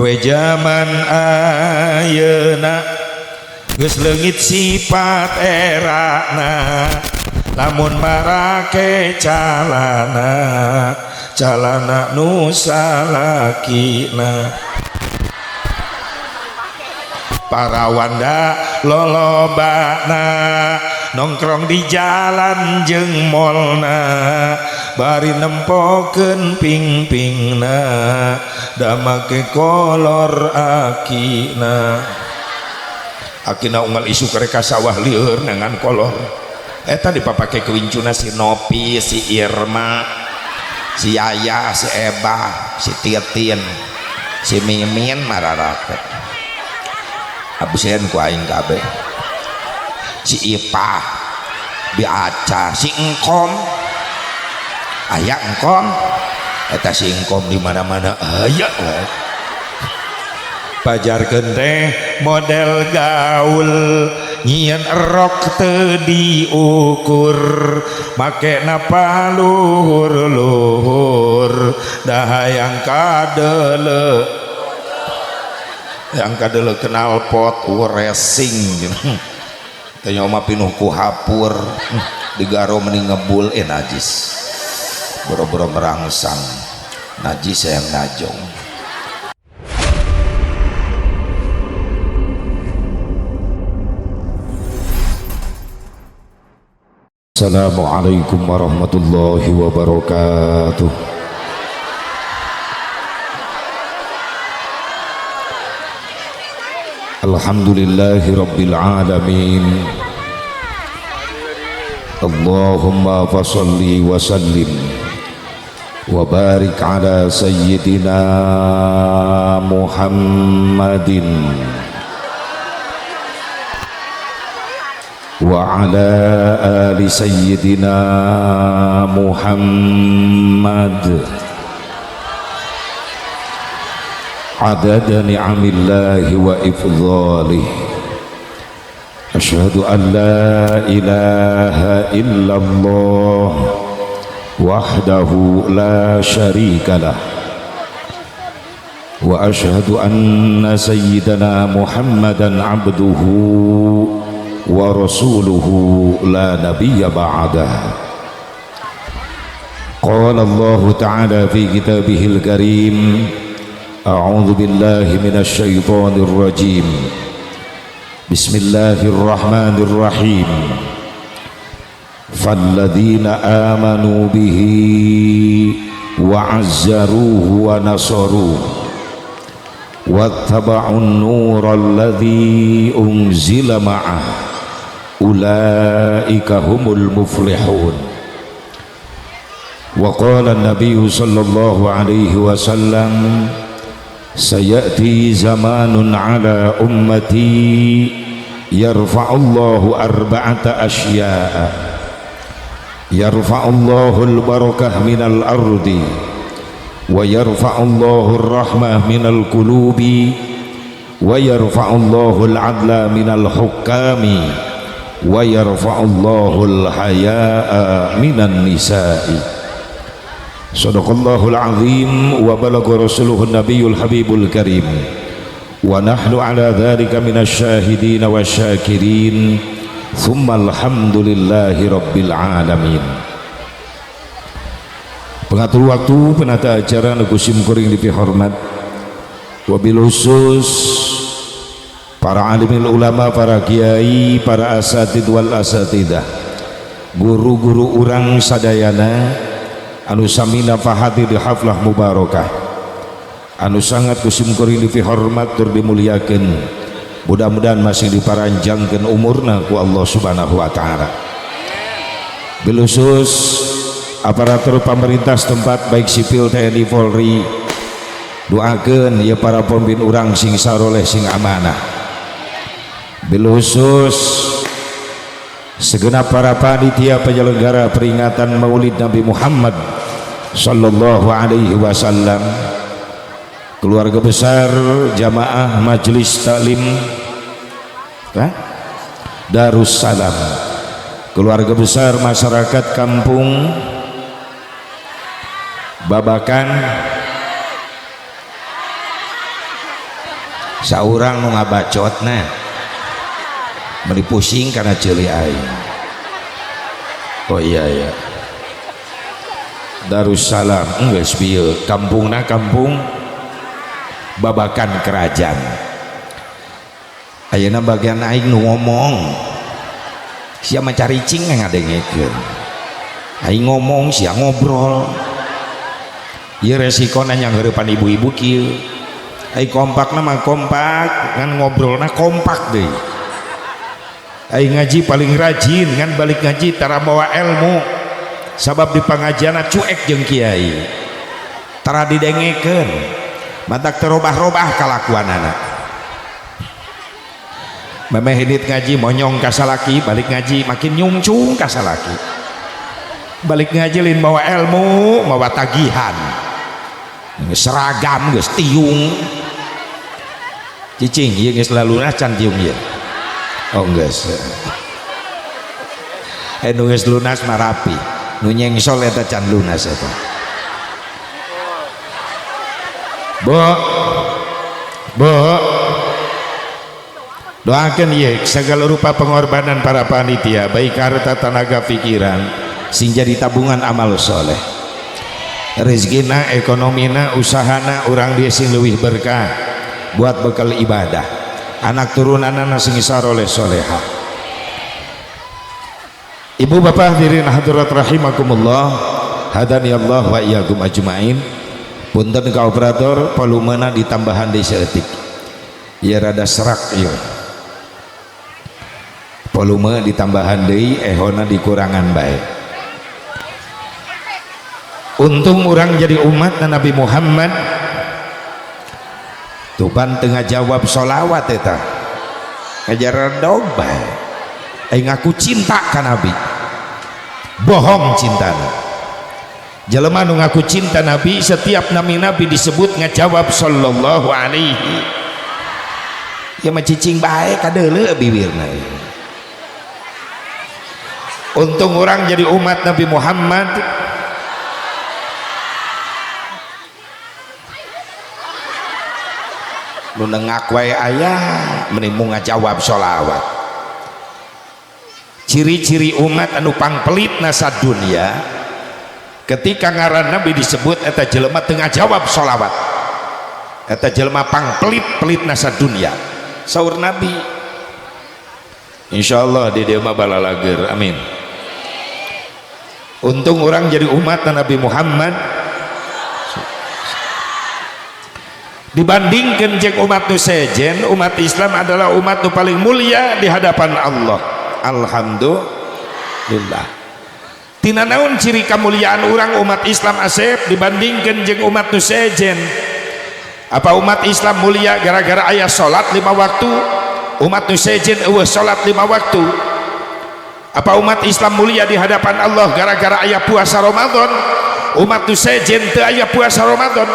We zaman ayeuna geus leungit sifat erana, lamun marake calana calana nu salakina. Para wanda lolobana nongkrong di jalan jeung molna, bari nempokeun ping-pingna da make kolor akina. Akina unggal isuk rek ka sawah lieur nangan kolor eta dipapake kewincuna si Nopi, si Irma, si Yaya, si Eba, si Titin, si Mimin mararate. Absen ku aing kabeh. Si Ipah, Bi Aca, si Engkom. Aya Engkom. Eta si Engkom di mana-mana aya wae. Pajarkeun teh model gaul, nyieun rok teu diukur, make napa luhur-luhur, da hayang kadele. Yang kadele kenal pot racing gitu. Tanya mah pinuh ku hapur, digaro mending ngebul najis. Boro-boro merangsang, najis yang najong. Assalamualaikum warahmatullahi wabarakatuh. Alhamdulillahi rabbil alamin. Allahumma fassalli wa sallim wa barik ala sayyidina Muhammadin wa ala ali sayyidina Muhammad. Adada ni'amillahi wa ifdhalih. Asyhadu an la ilaha illallah wahdahu la syarika lah, wa asyhadu anna sayyidana Muhammadan abduhu wa rasuluhu la nabiyya ba'dah. Qala Allah ta'ala fi kitabihil karim, a'udzu billahi minasy syaithanir rajim. Bismillahirrahmanirrahim. Falladzina amanu bihi wa 'azzaruhu wa nasaruhu wattaba'un nural ladzi unzila ma'ah ulaika humul muflihun. Wa qala an-nabiy sallallahu alaihi wasallam, sayati zamanun ala ummati yarfa'ullahu arba'ata asya'a. Yarfa'ullahu al-barakah minal ardi, wa yarfa'ullahu ar-rahmah minal qulubi, wa yarfa'ullahu al-adla minal hukami, wa yarfa'ullahu al-haya'a minan nisa'i. Sadaqallahul azim wa balagha rasuluhun nabiyul habibul karim. Wa nahnu ala dhalika minasyahidin wasyakirin. Thumma alhamdulillahi rabbil alamin. Pengatur waktu penata acara nu sim kuring dipihormat, wabil khusus para alimil ulama, para kiai, para asatid wal asatidah, guru-guru urang sadayana anu samina fahati di haflah mubarakah, anu sangat kusim kuring dipihormat tur dimuliakeun, mudah-mudahan masih diparanjangkeun umurna ku Allah Subhanahu wa taala. Bil khusus aparatur pemerintah setempat baik sipil TNI Polri, doakeun ya para pemimpin urang sing saroleh sing amanah. Bil khusus segenap para panitia penyelenggara peringatan Maulid Nabi Muhammad sallallahu alaihi wasallam, keluarga besar jamaah majelis taklim Darussalam, keluarga besar masyarakat kampung Babakan, Saurang nu ngabacotna meuni pusing kana ceuli aing. Oh iya ya, Darussalam geus bieu kampungna, kampung Babakan Kerajaan. Ayeuna bagian aing nu ngomong, sia mah caricing ngadengekeun. Aing ngomong, sia ngobrol. Ieu resikona nyangheurepan ibu-ibu kieu. Aing kompakna mah kompak, ngan ngobrolna kompak deui. Aing ngaji paling rajin, ngan balik ngaji tara mawa ilmu. Sabab di pangajianna cuek jeung kiai, tara didengekeun, matak terobah-robah kalakuanana. Memeh hidit ngaji monyong ka salaki, balik ngaji makin nyungcung ka salaki. Balik ngaji lain mawa ilmu, mawa tagihan. Seragam geus tiung. Cicing ieu geus lalunas can tiung ieu. Oh geus. Nu geus lunas mah rapi. Nu nyengsol eta can lunas eta. Bu, Bu, doakan ye segala rupa pengorbanan para panitia, baik harta, tenaga, pikiran, sing jadi tabungan amal soleh. Rezekina, ekonomina, usahana urang dia sing leuwih berkah buat bekal ibadah. Anak turunanana sing saroleh soleha. Ibu bapak hadirin hadirat rahimakumullah, hadani Allah wa iyyakum ajmain. Punten ka operator, volumena ditambahan deui saeutik. Ieu rada serak ieu. Volume ditambahan deui, ehona dikurangan bae. Untung urang jadi umat Nabi Muhammad. Tupan tengah jawab sholawat eta. Ngajar dog bae. Aing ngaku cinta ka Nabi. Bohong cintana. Jelema nu ngaku cinta Nabi, setiap nami Nabi disebut ngajawab sallallahu alaihi. Ya mah cicing bae kadeuleu bibirna. Untung orang jadi umat Nabi Muhammad. Nu nengak wae aya meni mu ngajawab sholawat. Ciri-ciri umat anu pangpelit nasa dunia, ketika ngaran Nabi disebut eta jelema teu ngajawab sholawat, eta jelema pangpelit-pelit nasa dunia. Saur Nabi, insyaallah di dieu mah balalager, amin. Untung orang jadi umat Nabi Muhammad dibandingkan jeung umat nu sejen. Umat Islam adalah umat nu paling mulia di hadapan Allah. Alhamdulillah. Tina naon ciri kemuliaan orang umat Islam asep dibandingkan jeung umat nu sejen? Apa umat Islam mulia gara-gara aya salat 5 waktu? Umat nu sejen eueuh salat 5 waktu. Apa umat Islam mulia di hadapan Allah gara-gara aya puasa Ramadan? Umat nu sejen teu aya puasa Ramadan.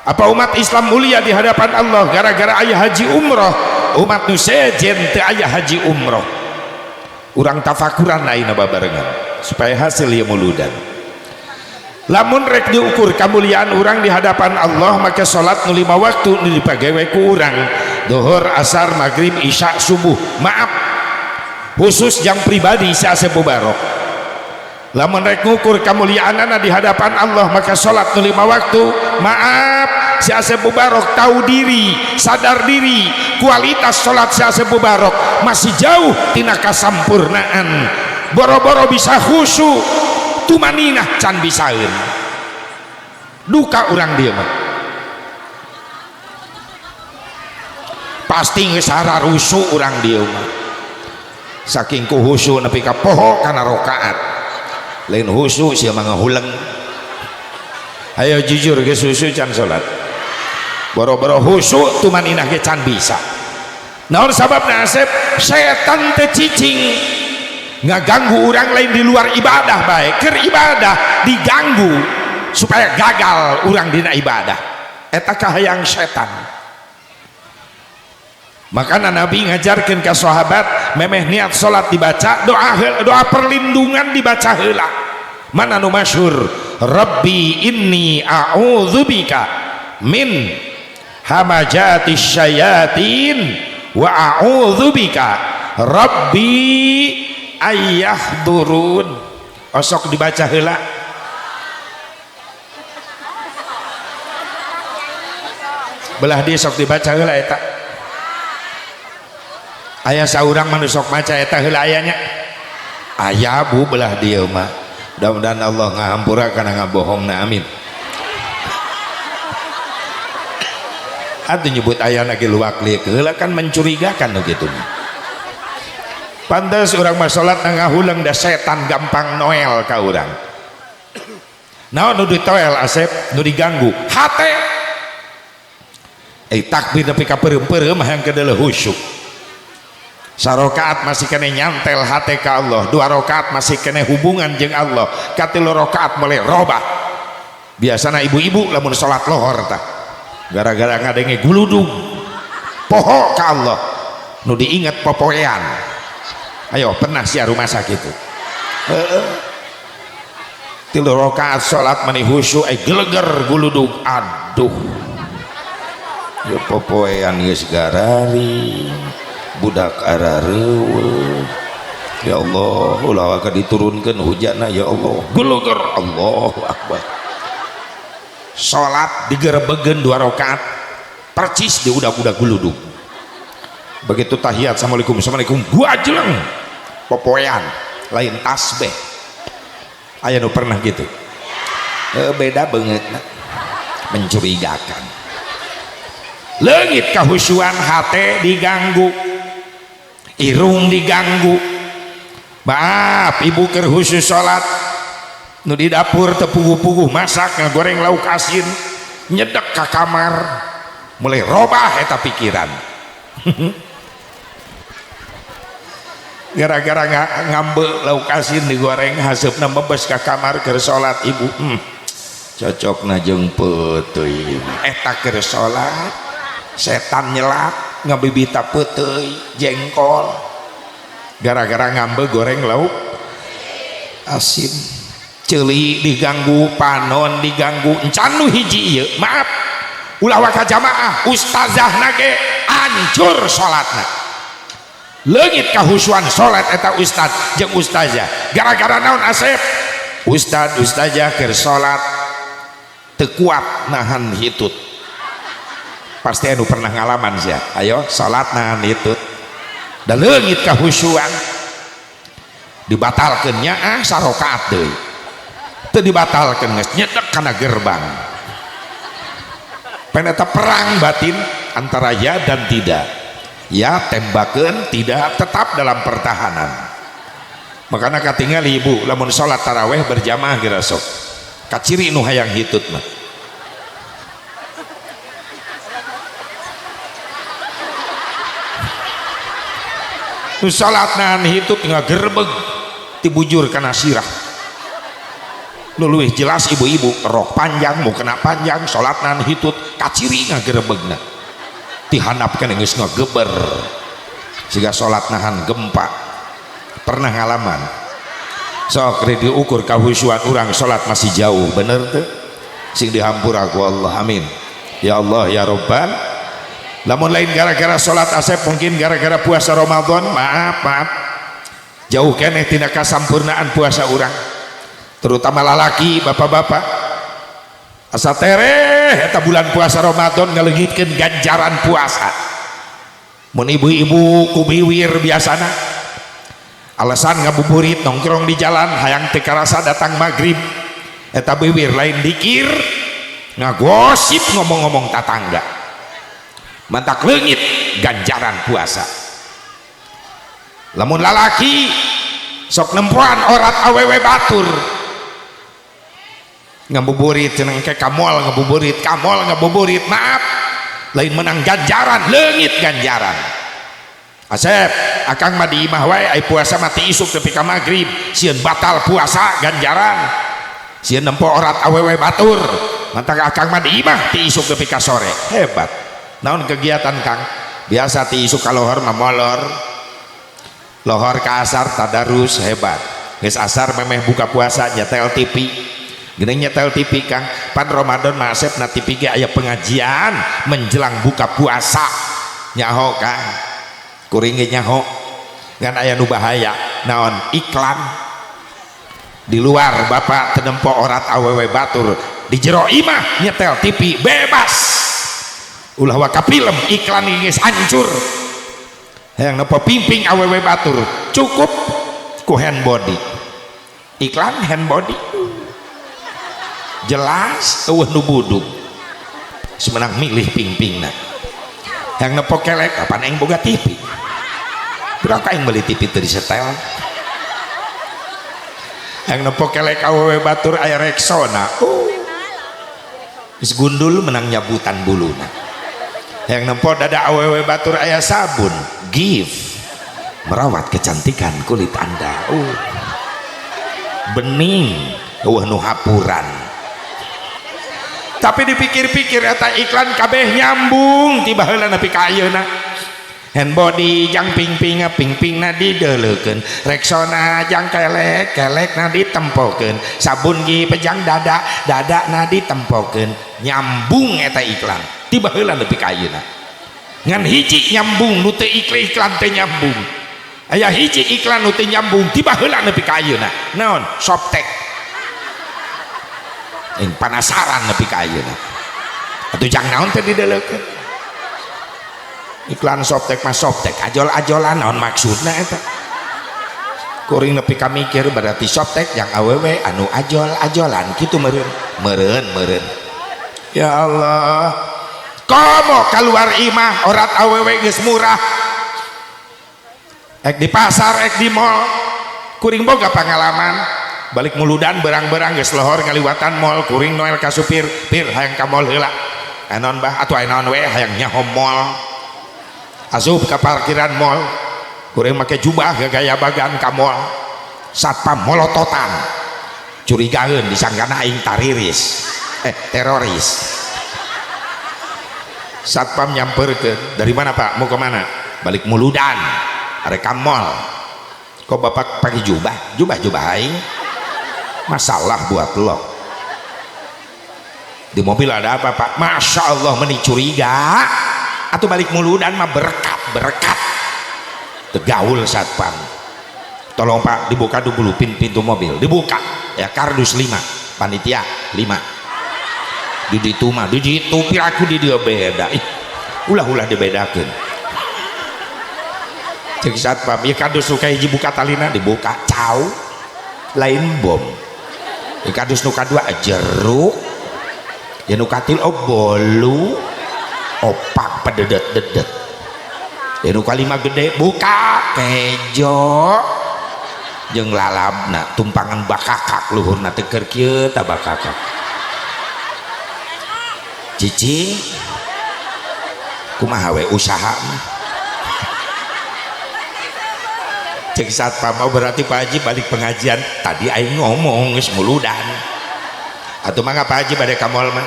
Apa umat Islam mulia di hadapan Allah gara-gara aya haji umroh? Umat nu sejen teu aya haji umroh. Urang tafakuran ayeuna babarengan supaya hasil ieu muludan. Lamun rek diukur kemuliaan urang di hadapan Allah, maka salat nu 5 waktu nu dipagawe ku urang, zuhur, asar, maghrib, isya, subuh. Maaf, khusus yang pribadi si Asep Mubarok. Lamun rek ngukur kemuliaanana di hadapan Allah, maka salat nu 5 waktu. Maaf, si Asep Mubarok tahu diri, sadar diri, kualitas salat si Asep Mubarok masih jauh tina kasampurnaan. Boro-boro bisa khusyuk, tumaninah can bisaeun. Duka urang dieu mah. Pasti geus rusuh urang dieu mah. Saking ku khusyuk nepi ka poho kana rakaat. Lain khusyuk sia mah ngahuleng. Ayo jujur geus khusyuk can salat. Boro-boro khusyuk tumaninah ge can bisa. Naon sababna Asep? Setan teh cicing ngaganggu orang lain di luar ibadah bae. Keur ibadah diganggu supaya gagal orang dina ibadah. Eta kahayang setan. Makana Nabi ngajarkeun ka sahabat, memeh niat salat dibaca doa, doa perlindungan dibaca heula. Mana nu masyhur? Rabbi inni a'udzubika min hamajati syayatin wa a'udzubika rabbi ayyahdurun. Osok dibaca heula. Belah dia sok dibaca heula eta. Aya saurang mah nu sok maca eta heula ayanya. Aya bu belah dia mah. Mudah-mudahan Allah ngahampura kana ngabohongna, amin. Atuh nyebut ayana ge luak liuk heula kan mencurigakan nu kitu mah. Pantes urang mah salat ngahuleng da setan gampang noel ka urang. Naon nu ditoel Asep, nu diganggu hate. Takbir nepi ka peureum-peureum hayang kedeuleuh khusyuk. Sarokaat masih kene nyantel hate ka Allah, dua rakaat masih kene hubungan jeung Allah, katilu rakaat mulai robah. Biasana ibu-ibu lamun salat lohor tah gara-gara ngadenge guludug poho ka Allah, nu diinget popoean. Ayo pernah sia rumah sakit itu. Heeh. Tilu rakaat salat mani khusyuk geleger guludug, aduh. Ya popoean geus gararing, budak arareuweung. Ya Allah, ulah waka diturunkeun hujanna ya Allah. Geleger, Allahu Akbar. Salat digerebegeun dua rakaat percis di udak-udak guludug. Begitu tahiyat assalamualaikum assalamualaikum gua jeleng popoean lain tasbih. Aya nu pernah gitu. Beda banget, mencurigakan. Leungit kahusuan hate diganggu, irung diganggu. Maaf ibu keur khusus salat nu di dapur teu puguh-puguh masak ngagoreng lauk asin nyedek ka kamar mulai robah eta pikiran. Gara-gara ngambe lauk asin digoreng haseupna mebes ka kamar keur salat ibu. Cocokna jeung peuteuy eta keur salat setan nyelak ngabibita peuteuy jengkol gara-gara ngambe goreng lauk asin. Ceuli diganggu, panon diganggu, encan nu hiji ieu maaf ulah waka jamaah ustazahna ge hancur salatna. Leungit kahusuan salat eta ustad jeung ustazah gara-gara naon Asep? Ustad ustazah keur salat teu kuat nahan hitut. Pasti anu pernah ngalaman sia. Ayo salat nahan hitut da leungit kahusuan dibatalkeun nya ah sarokaat deui. Teu dibatalkeun geus nyedek kana gerbang. Pan eta perang batin antara ya dan tidak. Ya tembakeun, tidak, tetap dalam pertahanan. Makana katingali ibu lamun salat taraweh berjamaah geura sok. Kaciri nu hayang hitut mah. Nu salat nahan hitut ngagerbeg tibujur kana sirah. Nu leuwih jelas ibu-ibu rok panjang mau kena panjang salat nahan hitut kaciri ngagerbegna. Tihanap kana geus ngageber siga salat nahan gempa. Pernah ngalaman? Sok diukur kahusuan urang salat masih jauh, bener teu? Sing dihampura ku Allah, amin. Ya Allah ya Rabbal. Lamun lain gara-gara salat Asep mungkin gara-gara puasa Ramadan, maaf maaf. Jauh keneh tina kasampurnaan puasa urang. Terutama lalaki bapak-bapak. Asa tereh eta bulan puasa Ramadan ngaleungitkeun ganjaran puasa. Mun ibu-ibu kubiwir biasana alasan ngabuburit nongkrong di jalan hayang teu karasa datang maghrib eta biwir lain dikir ngagosip ngomong-ngomong tatangga mantak leungit ganjaran puasa. Lamun lalaki sok nempoan orat awewe batur ngabuburit cenah ke kamol ngabuburit kamol ngabuburit, maaf lain menang ganjaran leungit ganjaran. Asep akang mah di imah wae ai puasa mati isuk tepi ka magrib sieun batal puasa ganjaran sieun nempo orat awewe batur mantak akang mah di imah ti isuk tepi ka sore. Hebat. Naon kegiatan Kang? Biasa ti isuk ka lohor mah molor, lohor ka asar tadarus. Hebat. Geus asar memeh buka puasa nyetel TV Geuning nyetel TV Kang, pan Ramadan mah asep na TV ge aya pengajian menjelang buka puasa. Nyaho Kang, kuring ge nyaho. Ngan aya nu bahaya, naon? Iklan. Di luar bapak teu nempo orat awewe batur, di jero imah nyetel TV bebas. Ulah waka film iklan geus hancur. Hayang nempo pimping awewe batur, cukup ku hand body. Iklan hand body. Jelas eueuh nu budug. Semenang milih pingpingna. Hayang nempo kelek kapan aing boga TV. Berapa aing beli TV teu disetel. Hayang nempo kelek awewe batur aya Rexona. Oh. Geus gundul menang nyabutan buluna. Hayang nempo dada awewe batur aya sabun, Give. Merawat kecantikan kulit Anda. Oh. Bening eueuh nu hapuran. Tapi dipikir-pikir eta iklan kabeh nyambung tiba heula nepi ka ayeuna. Hand body jang pingping pingpingna dideulekeun, Rexona jang kelek kelekna ditempokeun, sabun gi pejang dada dadana ditempokeun. Nyambung eta iklan tiba heula nepi ka ayeuna. Ngan hiji nyambung nu teu iklan teh nyambung. Aya hiji iklan nu teu nyambung tiba heula nepi ka ayeuna. Naon? Softex. Aing panasaran nepi ka ayeuna. Atuh jang naon teh dideulekeun? Iklan Softex mah Softex ajol-ajolan naon maksudna eta? Kuring nepi ka mikir berarti Softex yang awewe anu ajol-ajolan kitu meureun. Meureun meureun. Ya Allah. Komo keluar imah orat awewe geus murah. Ek di pasar ek di mall. Kuring boga pengalaman. Balik muludan berang-berang geus lohor ngaliwatan mall kuring noel ka supir pir hayang ka mall heula. Naon bah atuh aya naon we hayang nyaho mall. Asup ka parkiran mall. Kuring make jubah gaya bagan ka mall. Satpam molototan. Curigaeun disangkana aing tariris. Teroris. Satpam nyamperkeun, dari mana Pak? Mau ke mana? Balik muludan. Arek ka mall. Kok bapak pakai jubah? Jubah-jubah aing. Masalah buat lo. Di mobil ada apa Pak? Masya Allah meni curiga. Atau balik muludan mah berkat berkat. Tegaul satpam. Tolong Pak dibuka dulu pintu mobil. Dibuka. Ya kardus 5, panitia 5. Di ditu mah, di ditu piraku di dia beda. Ih, ulah-ulah dibedakeun. Cek satpam, ya kardus nu kahiji buka talina dibuka, cau. Lain bom. Ya kardus nu kadua jeruk. Ya nu katil oh bolu. Opak pededet-dedet. Ya nu kalima gede buka kejo. Jeung lalabna tumpangan bakakak luhurna teh keur kieu ta bakakak. Cicing kumaha we usaha mah. Cek satpam oh berarti Pak Haji balik pengajian tadi aing ngomong geus muludan. Atuh mangga Pak Haji bade ka mall mah.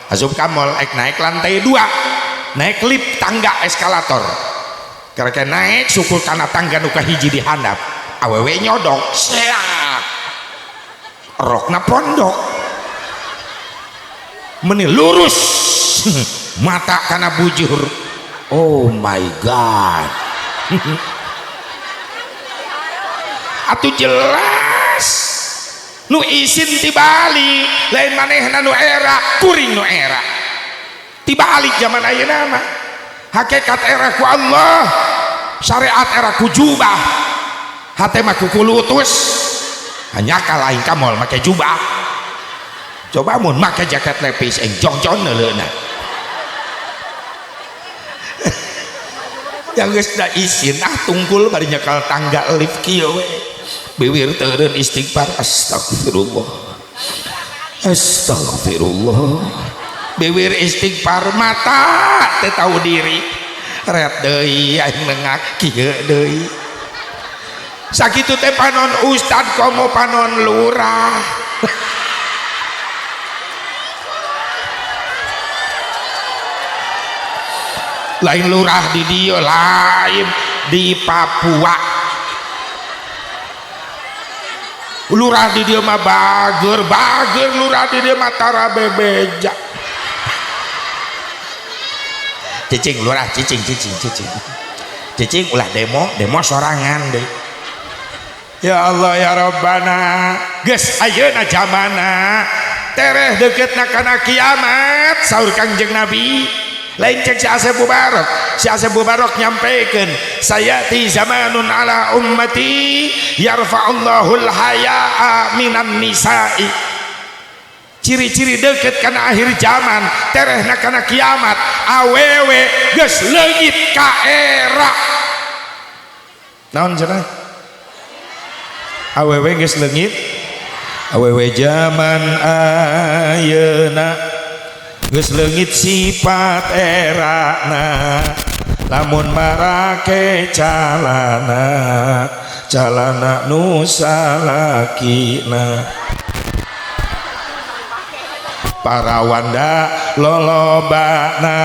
Asup ka mall ek naik lantai 2. Naik lift tangga eskalator. Karek naik sukul kana tangga nu kahiji di handap. Awewe nyodok seak. Rokna pondok. Meni lurus mata kana bujur. Oh my god. Atuh jelas nu isin tibalik lain manehna nu era kuring nu era tibalik zaman ayeuna mah hakikat era ku Allah syariat era ku jubah hate mah ku kulutus hanya kalain ka mall make jubah coba mun make jaket lepis eng jongjon neuleuna yang geus da isin ah tungkul bari nyekal tangga lift kieu we biwir teureun istighfar astagfirullah astagfirullah biwir istighfar mata teu tahu diri ret deui aing nengak kieu deui sakitu teh panon ustad komo panon lurah lain lurah di dieu lain di Papua. Lurah di dieu mah bager, bager lurah di dieu mah tara bebeja. Cicing lurah, cicing cicing cicing. Cicing ulah demo, demo sorangan deui. Ya Allah ya Rabbana, geus ayeuna zamana tereh deketna kana kiamat saur Kangjeng Nabi. Lain cek si Asep Mubarok, si Asep Mubarok nyampaikan sayati zamanun ala ummati yarfa'ullahul haya'a minan nisa'i. Ciri-ciri deket kana akhir zaman terehna kana kiamat awewe geus leungit ka era. Naon cenah? Awewe geus leungit, awewe zaman ayeuna geus leungit sifat erana, lamun marake calana calana nu salakina. Para wanda lolobana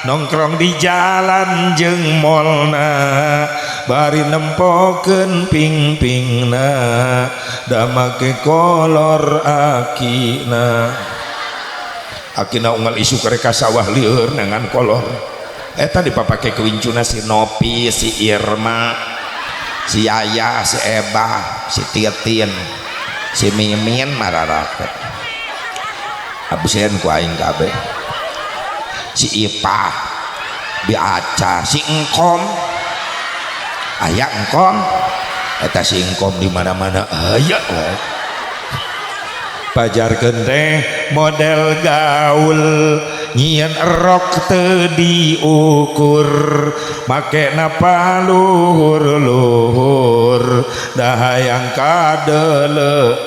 nongkrong di jalan jeung molna, bari nempokeun ping-pingna da make kolor akina. Akina unggal isu kareka sawah lieur nengan kolor eta dipapake kewincuna si Nopi, si Irma, si Yaya, si Eba, si Titin, si Mimin mararaket absen ku aing kabeh, si Ipah, Bi Aca, si Engkom, aya Engkom eta si Engkom di mana-mana aya we. Pajarkeun teh model gaul nyieun rok teu diukur make napa luhur-luhur da hayang kadele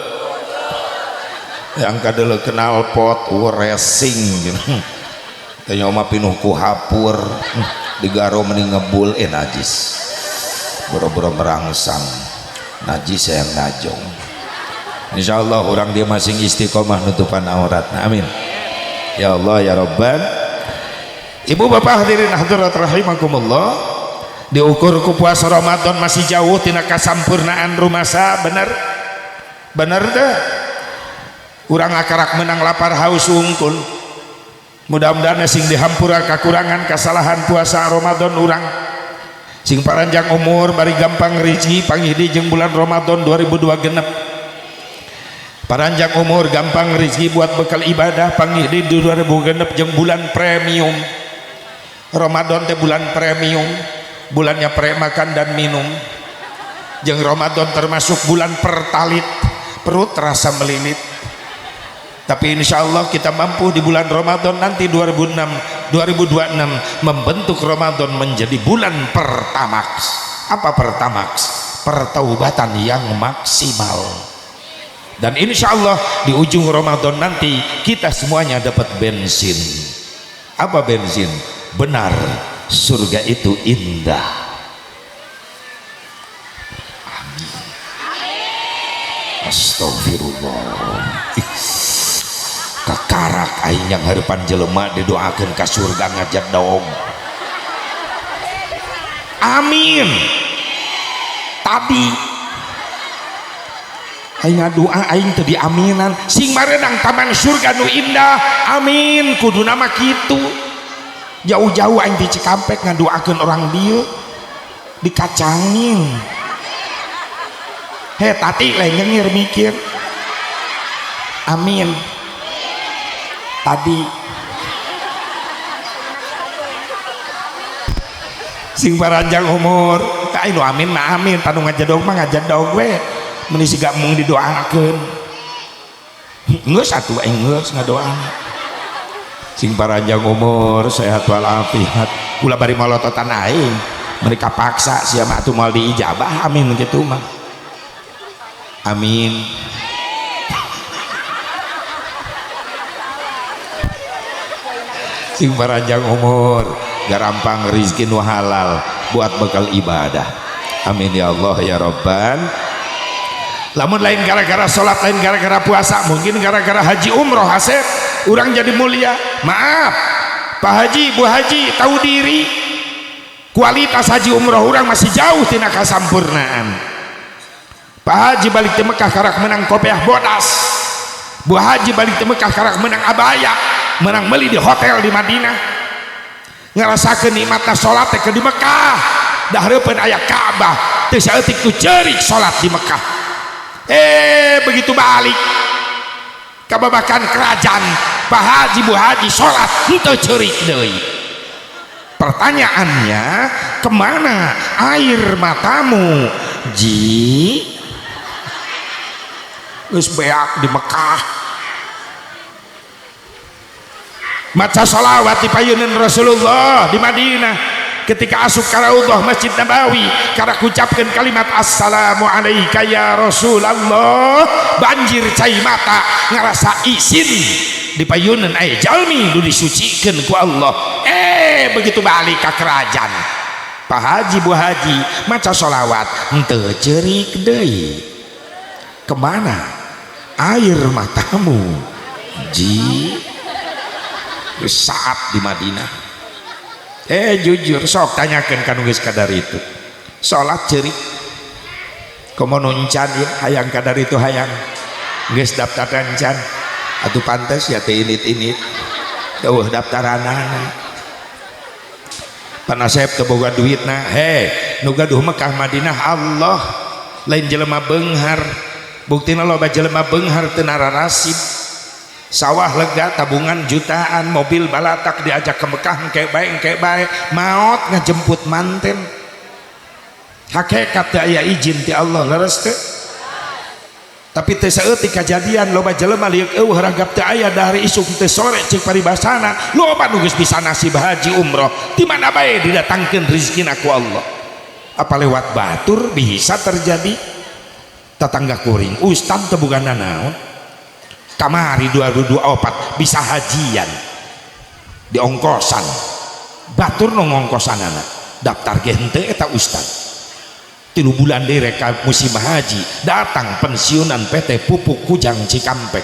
yang kadele kenal pot racing gitu. Teh mah pinuh ku hapur digaro mending ngebul najis boro-boro merangsang najis yang najong. Insyaallah orang dia masing istiqomah nutupan aurat. Amin. Ya Allah ya Rabban. Ibu bapak hadirin hadirat rahimakumullah. Diukur ku puasa Ramadan masih jauh tina kasampurnaan rumasa, bener? Bener teh? Urang akarak menang lapar haus wungkul. Mudah-mudahan sing dihampura kakurangan kesalahan puasa Ramadan urang. Sing paranjang umur bari gampang rezeki panggih jeung bulan Ramadan 2002 genep. Paranjang umur gampang rezeki buat bekal ibadah panggih di 2000 genep jeung bulan premium. Ramadan teh bulan premium, bulannya pre makan dan minum. Jeung Ramadan termasuk bulan pertalit, perut terasa melilit. Tapi insya Allah kita mampu di bulan Ramadan nanti 2026 membentuk Ramadan menjadi bulan pertamax. Apa pertamax? Pertaubatan yang maksimal. Dan insya Allah di ujung Ramadan nanti kita semuanya dapat bensin. Apa bensin? Benar, surga itu indah. Amin. Astagfirullah. Kakarak aing yang harapan jelema didoakeun ka surga ngajedog. Amin. Tadi aing ngadoa aing teu diaminan sing maredang taman surga nu indah. Amin. Kuduna mah kitu. Jauh-jauh aing di Cikampek ngadoakeun orang dieu dikacangin. He tati lain nyengir mikir. Amin. Tadi sing paranjang umur ka anu amin mah amin, tanu ngajedog mah ngajedog we. Meni siga mung didoakeun. Geus atuh aing geus ngadoa. Sing paranjang umur sehat walafiat. Ulah bari molototan aing. Mereka paksa sia mah atuh moal diijabah amin kitu mah. Amin. Sing paranjang umur garampang rezeki nu halal buat bekal ibadah. Amin ya Allah ya Rabban. Lamun lain gara-gara salat, lain gara-gara puasa, mungkin gara-gara haji umroh asep urang jadi mulia. Maaf Pak Haji, Bu Haji, tahu diri kualitas haji umroh urang masih jauh tina kasampurnaan. Pak Haji balik ke Mekah karak menang kopiah bodas, Bu Haji balik ke Mekah karak menang abaya, menang beli di hotel di Madinah, ngerasakeun nikmatna salat teh di Mekah. Dah hareupeun aya Ka'bah, teu saeutik nu ceurik salat di Mekah. Begitu balik kababakan kerajaan, Pak Haji, Bu Haji salat henteu ceurik deui. Pertanyaannya, kemana air matamu, Ji? Geus beak di Mekah, maca sholawat di payunan Rasulullah di Madinah. Ketika asup ka Raudhah Masjid Nabawi, karak ucapkeun kalimat assalamu alayka ya Rasulullah, banjir cai mata, ngarasa isin di payunan aya jalmi nu disucikeun ku Allah. Begitu balik ka kerajaan, Pak Haji, Bu Haji maca sholawat henteu ceurik deui. Kemana air matamu, Ji? Saat di Madinah, jujur, sok tanyakan kan geus kadar itu salat ceurik. Komo nu encan ya, hayang kadar itu, hayang geus daftaran can atuh, pantes ya teh init-init eueuh daftaranana. Panasep teu boga duitna. He, nu gaduh Mekah Madinah Allah, lain jelema beunghar. Buktina loba jelema beunghar teu nararasib. Sawah lega, tabungan jutaan, mobil balatak, diajak ke Mekah engke bae, engke bae, maot ngajemput manten. Hakikat teu aya izin ti Allah, leres teu? Tapi teu saeutik kajadian, loba jelema lieuk eueuh, ragap teu aya dari isuk teu sore, ceuk paribasana. Loba nu geus bisa nasib haji umroh, di mana bae didatangkeun rezekina ku Allah. Apa lewat batur bisa terjadi? Tetangga kuring ustad teu boga nanaon, kamari 2024 bisa hajian di ongkosan batur, nu ngongkosanana daftar ge henteu. Eta ustad 3 bulan deui rek musim haji, datang pensiunan PT Pupuk Kujang Cikampek,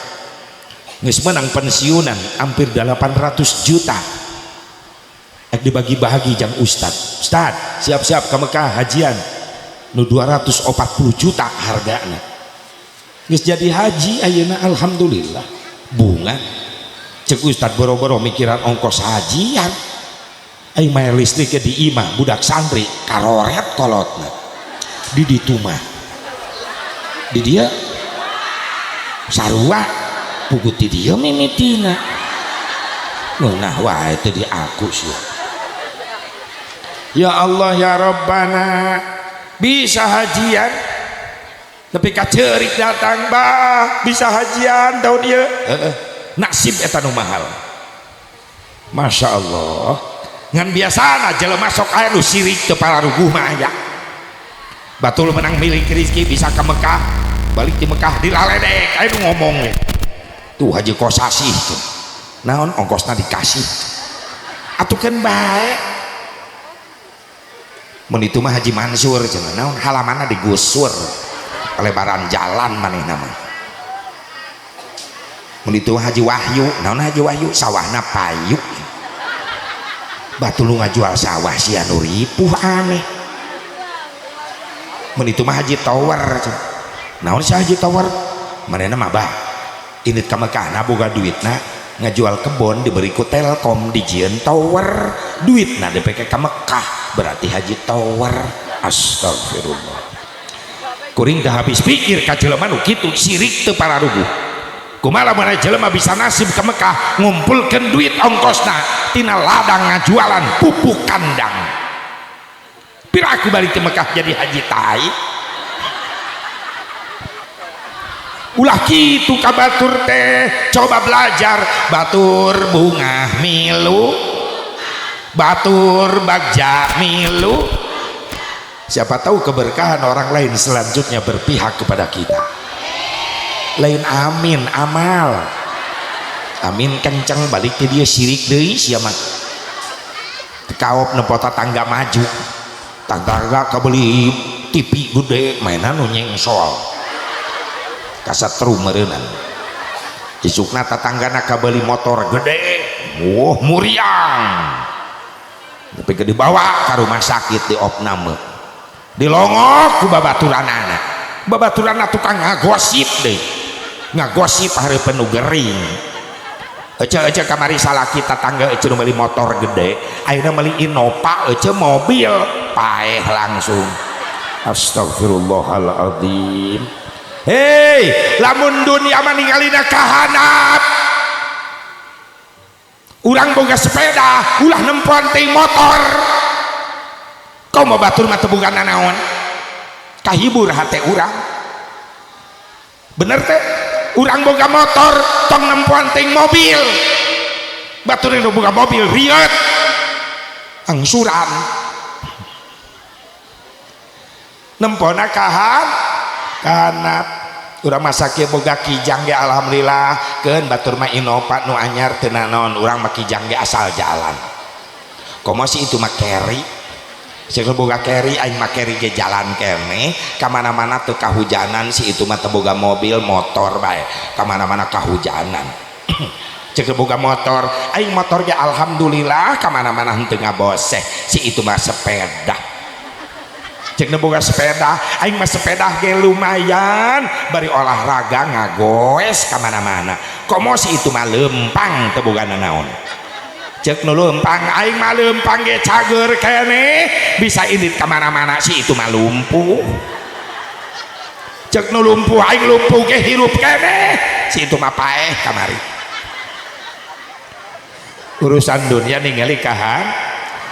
geus menang pensiunan hampir 800 juta. Ek dibagi-bagi jang ustad. Ustad, siap-siap ke Mekah hajian nu 240 juta hargana. Geus jadi haji ayeuna, alhamdulillah. Bunga cek ustad, boro-boro mikiran ongkos hajian, aing bayar listrik di imah budak santri karoret kolotna. Di ditu mah di dia sarua pugut, di dia mimitina ngeunah wae teu di aku sih. Ya Allah ya Rabbana, bisa hajian tapi kacerik datang, bah, bisa hajian tahun ieu. Heeh, nasib eta nu mahal. Masya Allah, ngan biasana jelema sok aya nu sirik teu pararuguh mah. Aya batul menang milik rezeki bisa ke Mekah, balik di Mekah dilaledek, aya nu ngomong tuh Haji Kosasih tuh, naon ongkosna dikasih atuh, kan bae. Mun itu mah Haji Mansur cenah, naon halamanna digusur, lebaran jalan manehna mah. Mun itu Haji Wahyu, naon Haji Wahyu sawahna payu, batu lu ngajual sawah sia nu ripuh, aneh. Mun itu mah Haji Tower, naon si Haji Tower manehna mah, bah, indit ka Mekah na boga duitna ngajual kebon, diberi ku Telkom, dijieun tower, duitna dipake ka Mekah, berarti Haji Tower. Astagfirullah, kuring teu habis pikir ka jelema nu kitu, sirik teu pararuguh. Kumaha lamun jelema bisa nasib ke Mekah, ngumpulkeun duit ongkosna tina ladang ngajualan pupuk kandang, piraku balik ke Mekah jadi haji tai. Ulah kitu ka batur teh, coba belajar. Batur bungah milu, batur bagja milu, siapa tahu keberkahan orang lain selanjutnya berpihak kepada kita. Lain amin amal, amin kenceng, balik ke dia sirik deui sia mah. Kaop nempo tangga maju, tangga kabeli TV gede, mainan nu nyengsol kasatru meureunan. Isukna tatanggana kabeli motor gede, wah, muriang, tapi ke dibawa ke rumah sakit, di opname, dilongok ku babaturanana. Babaturanna tukang ngagosip deui, ngagosip hareupeun nu gering. Ece, ece kamari salaki tatangga ece nu meuli motor gede, ayeuna meuli Innova ece, mobil paeh langsung. Astagfirullahaladzim. Hei, lamun dunia mah ningalina kahanap. Urang boga sepeda ulah nempoan teh motor. Kau mau batur mah teu boga nanaon, kahibur hate urang, bener teh? Urang boga motor tong nempoan teh mobil. Batur nu boga mobil riet angsuran, nempona kahan kahanap. Urang masa kieu boga Kijang ge alhamdulillah. Keun batur mah Innova nu anyar teu nanaon, urang mah Kijang ge asal jalan. Komo si itu mah carry. Sing boga carry, aing mah carry ge jalan kene ka mana-mana, teu kahujanan. Si itu mah teu boga mobil, motor bae ka mana-mana kahujanan. Cek boga motor, aing motor ge alhamdulillah ka mana-mana henteu ngaboseh. Si itu mah sepeda. Cek boga sepeda, aing mah sepeda ge lumayan bari olahraga, ngagoes ka mana-mana. Komo si itu mah lempang, teu boga nanaon. Cek nu lempang, aing mah lempang ge cager kene, bisa indit ka mana-mana. Si itu mah lumpuh. Cek nu lumpuh, aing lumpuh ge hirup kene. Si itu mah paeh kamari. Urusan dunia ningali kahan,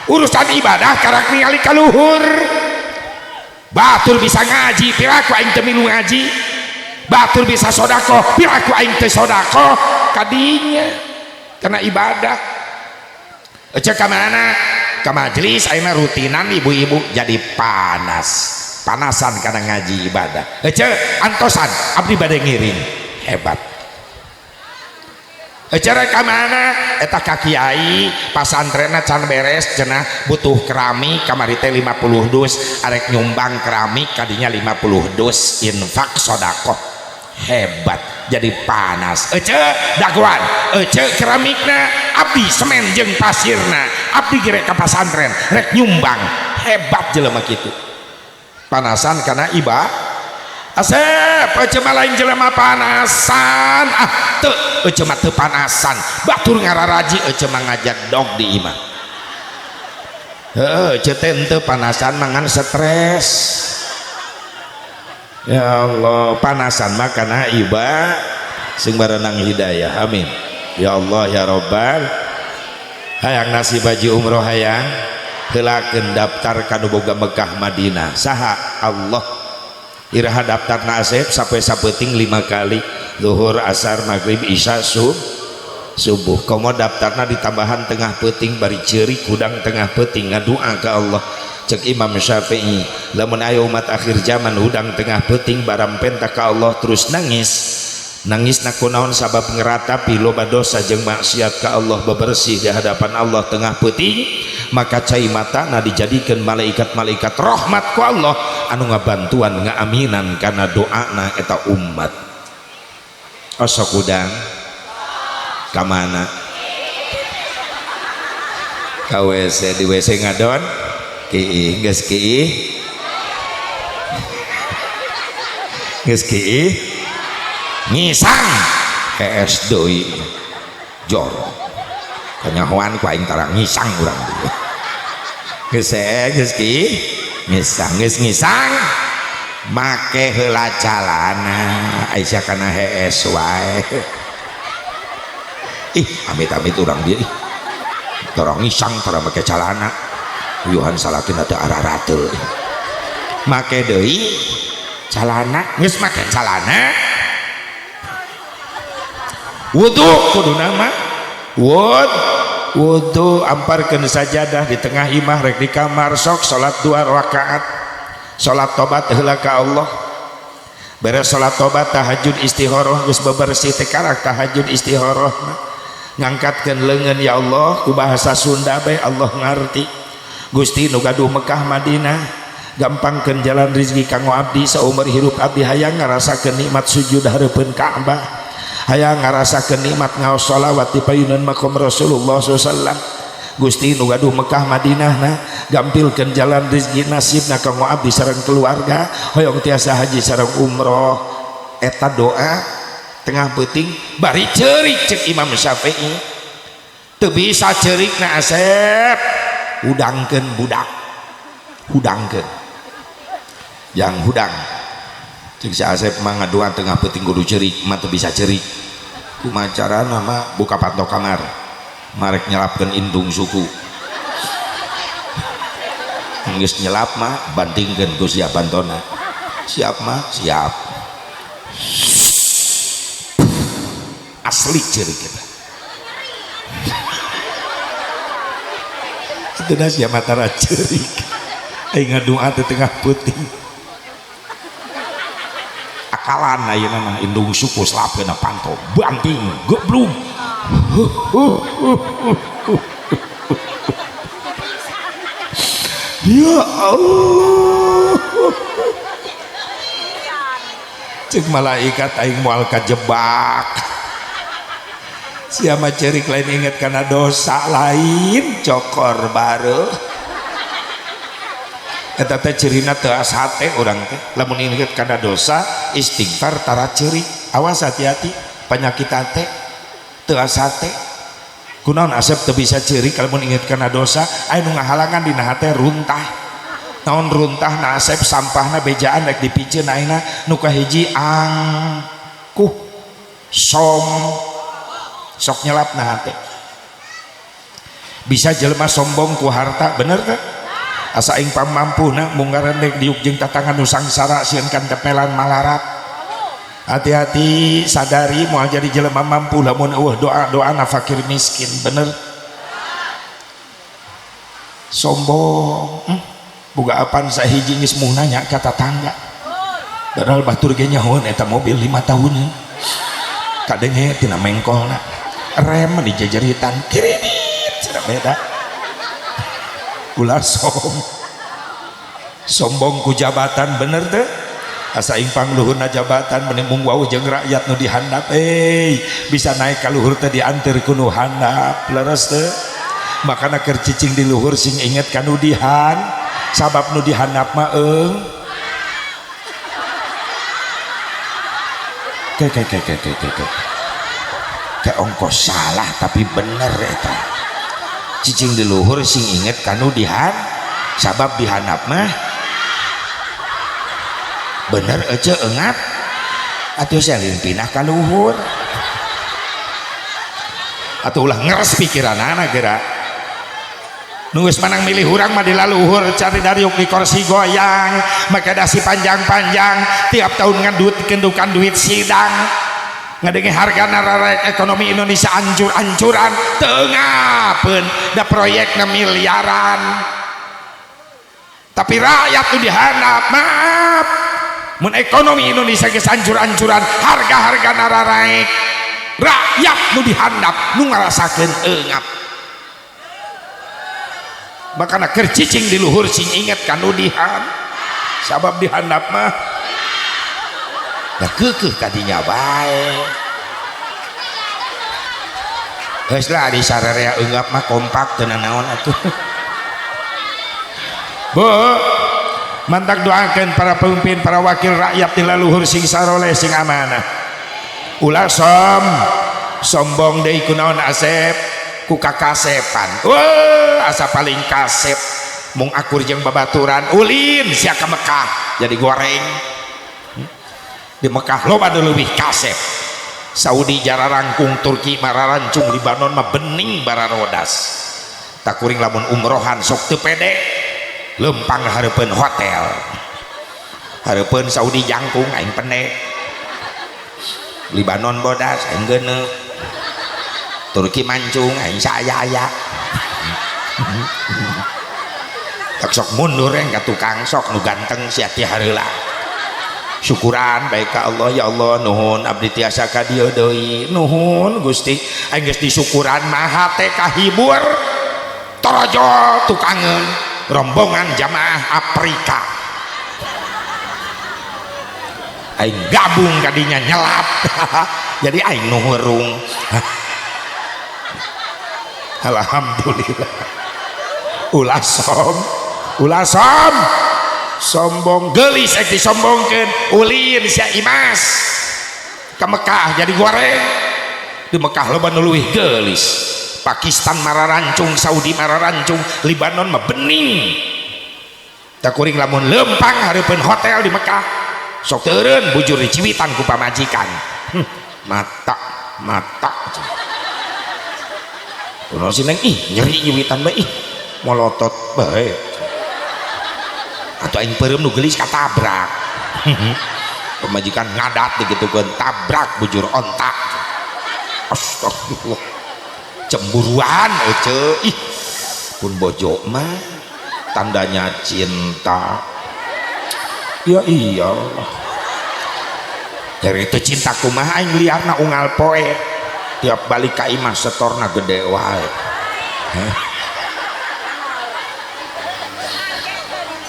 urusan ibadah karak ningali ka luhur. Batur bisa ngaji, piraku aing teu milu ngaji. Batur bisa sodakoh, piraku aing teu sodakoh. Kadinya karena ibadah. Ece ka mana? Ka majelis ayeuna rutinan ibu-ibu jadi panas. Panasan karena ngaji ibadah. Ece antosan abdi bade ngiring. Hebat. Ece rek ka mana? Eta ka kiai, pasantrenna can beres cenah, butuh keramik, kamari teh 50 dus, arek nyumbang keramik kadinya 50 dus, infak sodakoh. Hebat, jadi panas. Ece dagoan, ece keramikna, abdi semen jeung pasirna, abdi ge rek ka pasantren, rek nyumbang. Hebat jelema kitu. Panasan karena ibadah. Asep, ece mah lain jelema panasan. Ah, teu, ece mah teu panasan. Batur ngararaji, ece mah ngajedog di imah. Heeh, ece teh henteu panasan, mangan stres. Ya Allah, panasan mah kana iba sing barenang hidayah. Amin. Ya Allah ya Rabbal. Hayang nasib haji umroh, hayang heulakeun daftar ka nu boga Mekah Madinah. Saha? Allah. Iraha daftarna, Asep? Sampai sapeuting 5 kali, zuhur, asar, maghrib, isya, subuh. Komo daftarna ditambahan tengah peuting, bari ceurik hudang tengah peuting ngadua ka Allah. Cek Imam Syafi'i, lamun aya umat akhir zaman hudang tengah peuting barampenta ka Allah terus nangis, nangis na kunaon? Sabab ngeratapi loba dosa jeung maksiat ka Allah, bebersih di hadapan Allah tengah peuting, maka cai matana dijadikan malaikat-malaikat rahmat ku Allah anu ngabantuan, ngaaminan karena doana eta umat. Osok udang ka mana? Ka WC. Di WC ngadon kiih, geus kiih, geus kiih, ngisang, hees deui, jorok. Kanyahoan ku aing tara ngisang urang dieu. Geus geus kiih, ngisang, geus ngisang, make heula calana. Aisyah kana hees wae. Ih, amit-amit urang dieu ih. Tara ngisang tara make calana. Uyuhan salakina teu ararate. Make deui calana, geus make calana. Wudu kuduna mah. Wudu, amparkeun sajadah di tengah imah rek di kamar, sok salat 2 rakaat. Salat tobat heula ka Allah. Beres salat tobat, tahajud istikharah, geus bebersih teh karak tahajud istikharah. Ngangkatkeun leungeun, ya Allah, ku bahasa Sunda bae Allah ngarti. Gusti nu gaduh Mekah Madinah, gampangkeun jalan rezeki kanggo abdi. Saumur hirup abdi hayang ngarasakeun nikmat sujud hareupeun Ka'bah, hayang ngarasakeun nikmat ngaos sholawat di payunan makom Rasulullah sallallahu alaihi wasallam. Gusti nu gaduh Mekah Madinah na gampilkeun jalan rezeki nasibna kanggo abdi sareng keluarga hoyong tiasa haji sareng umroh. Eta doa tengah peuting bari ceurik cek Imam Syafi'i. Teu bisa ceurikna Asep, hudangkeun budak, hudangkeun yang hudang. Cek si Asep mah ngadoa tengah peuting kudu ceurik, mah teu bisa ceurik. Kumaha carana mah buka panto kamar marek nyelapkeun indung suku. Geus nyelap mah bantingkeun ku siap pantona. Siap mah siap. Asli ceurik kita. Itu sia matara ceurik. Aing ngadoa teh tengah peuting. Akalan ayeuna mah indung suku selapkeun panto banting goblok. Ya Allah, cek malaikat aing moal kajebak. Sia mah ceurik lain inget kana dosa lain cokor baru. Eta teh cirina teu asa hate urang teh lamun inget kana dosa istighfar tara ceurik. Awas hati-hati penyakit hate teu asa hate. Kunaon Asep teu bisa ceurik lamun inget kana dosa? Aya nu ngahalangan dina hate runtah. Naon runtah na Asep? Sampahna bejaan rek dipiceun ayeuna nu kahiji angkuh som sok nyelap na hate. Bisa jelema sombong ku harta, bener teh? Asa aing pamampuna munggaran dek diuk jeung tatangan nu sangsara sieun kan tepelan malarat. Hati-hati sadari moal jadi jelema mampu lamun eueuh doa-doana fakir miskin, bener? Sombong, boga apan sahiji geus moh nanya ka tatangga. Padahal batur ge nyahoeun eta mobil 5 tahuneun. Kadenge tina mengkolna. Rem dijejeritan kredit cenah beda. Ulah sombong ku jabatan, bener teh? Asa aing pangluhurna jabatan meni mung wau jeung rakyat nu dihandap, bisa naik ka luhur teh dianteur ku nu handap, leres teh? Makana keur cicing di luhur sing inget ka nu dihan, sabab nu dihandap mah eung. Ke ke ke ke ke ke. Ke ongkos salah tapi bener eta. Cicing di luhur sing inget ka nu dihan, sabab dihandap mah bener ece engap atuh selin pindah ka luhur. Atuh ulah ngeres pikiranana geura. Nu geus manang milih urang mah di laluhur cari dariuk di kursi goyang, make dasi panjang-panjang, tiap tahun ngadut kendukan duit sidang. Ngadenge harga nararek ekonomi Indonesia ancur-ancuran, teu ngapeun da proyekna miliaran. Tapi rakyat nu dihandap, maaf. Mun ekonomi Indonesia geus ancur-ancuran, harga-harga nararaek, rakyat nu dihandap nu ngarasakeun eungap. Makana keur cicing di luhur sing inget ka nu dihan, sabab dihandap mah da keukeuh kadinya bae. Geus lah di sararea eungap mah kompak teu nanaon atuh. Bu, mantak doakan para pemimpin, para wakil rakyat di leluhur sing saroleh sing amanah. Ulah sombong deui kunaon Asep ku kakasepan. Wah, asa paling kasep mung akur jeung babaturan ulin sia ka Mekah jadi goreng. Di Mekah loba nu leuwih kasep. Saudi jararangkung, Turki mararancung, Libanon mah bening bararodas. Takuring lamun umrohan sok teu pede. Lempang hareupeun hotel, hareupeun Saudi jangkung aing pendek, Libanon bodas aing geuneuh, Turki mancung aing saaya-aya. Tak sok mundur yang ka tukang sok nu ganteng sia ti hareula. Syukuran baik ka Allah, ya Allah nuhun abdi tiasa ka dieu deui, nuhun Gusti aing geus disyukuran mah hate kahibur torojo tukangeun rombongan jamaah Afrika aing gabung kadinya nyelap. Jadi aing nu hurung. Alhamdulillah. Ulah som, ulah som, sombong geulis ek disombongkeun, ulin sia Imas ke Mekah jadi goreng. Di Mekah loba nu leuwih geulis. Pakistan mararancung, Saudi mararancung, Libanon mah bening. Tak kuring lamun lempang hareupeun hotel di Mekah, sok teureun bujur diciwitan ku pamajikan. Mata mata. Kuno si neng ih nyeri nyiwitan bae ih molotot bae. Atau aing peureum nu geulis katabrak. Pamajikan ngadat digitukeun, tabrak bujur ontak. Astagfirullah. Cemburuan ece ih pun bojo mah tandanya cinta. Ya iyalah. Dari itu cinta kumaha aing liarna unggal poe. Tiap balik ka imah setorna gede wae.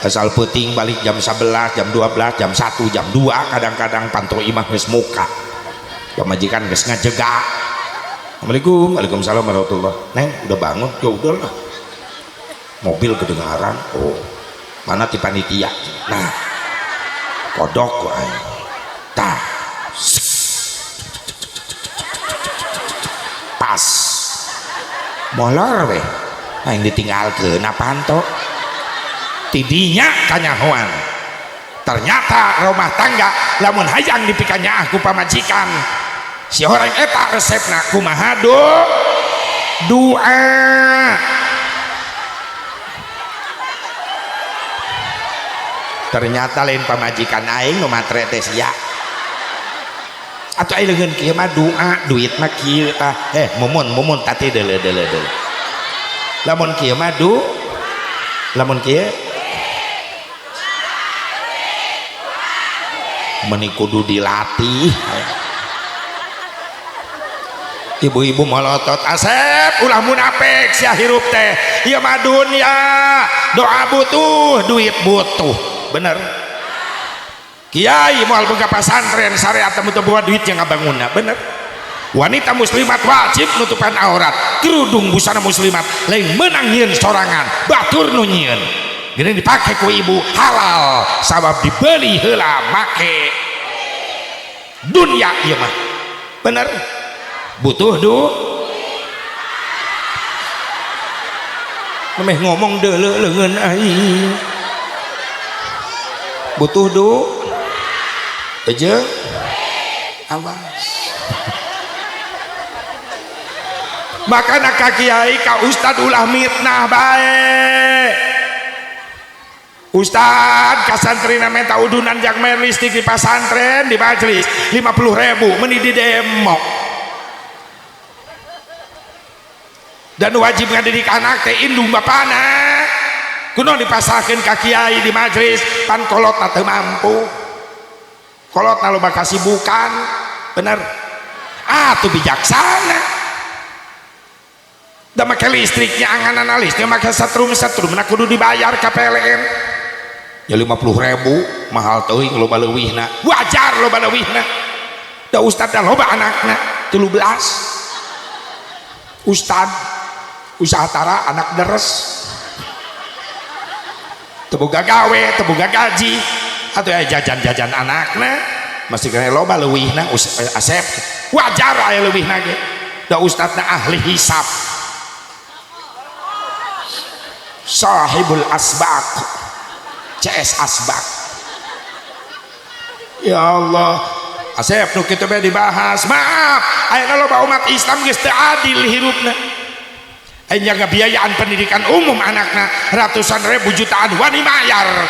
Asal peuting balik jam 11, jam 12, jam 1, jam 2 kadang-kadang panto imah geus muka. Pamajikan geus ngajega. Assalamualaikum, waalaikumsalam warahmatullah. Neng, udah bangun? Ya udahlah. Mobil kedengaran. Oh, mana ti panitia? Nah, kodok wae. Tah. Pas. Molor we. Aing ditinggalkeun apaan to? Tidinya kanyahoan. Ternyata rumah tangga lamun hayang dipikanyaah ku pamajikan. Si orang eta resepna kumaha doa. Ternyata lain pamajikan aing nu matre teh sia. Atuh aing leungeun kieu mah doa, duit mah kieu tah. Mumun mumun tati deuleu deuleu deuleu. Lamun kieu mah du, lamun kieu meni kudu dilatih. Ibu-ibu molotot Asep ulah munafik sia hirup teh. Ieu mah dunya, doa butuh, duit butuh. Bener. Kiai moal boga pasantren syariat teu boga duit yang ngabangunna, bener. Wanita muslimat wajib nutupan aurat, kerudung busana muslimat lain meunang nyieun sorangan, batur nu nyieun. Geuning dipake ku ibu halal sabab dibeli heula make dunya ieu mah. Bener. Butuh du memeh ngomong deuleu leungeun aing. Butuh du aja awas. Makana ka kiai ka ustad ulah mitnah bae. Ustad ka santrina menta udunan jang bayar listrik di pasantren di majelis 50.000 meni di demo. Dan wajib ngadidik anak teh indung bapana. Kuno dipasahkeun ka kiai di majelis pan kolotna teu mampu. Kolotna loba kasibukan, bener. Ah tuh bijaksana. Da make listriknya anganan listrik make setrum-setrum na kudu dibayar ka PLN. Ya 50.000 mahal teuing loba leuwihna. Wajar loba leuwihna. Da ustad da loba anakna 13. Ustad usaha tara anak deres. Teu boga gawe, teu boga gaji, atuh aya jajan-jajan anakna masih kena loba leuwihna Asep. Wajar aya leuwihna ge. Da ustadna ahli hisab. Sahibul asbaq. CS asbaq. Ya Allah, Asep nu kitu bae dibahas. Maaf, ayeuna loba umat Islam geus teu adil hirupna. Aing jaga biayaan pendidikan umum anakna ratusan ribu jutaan wani mayar.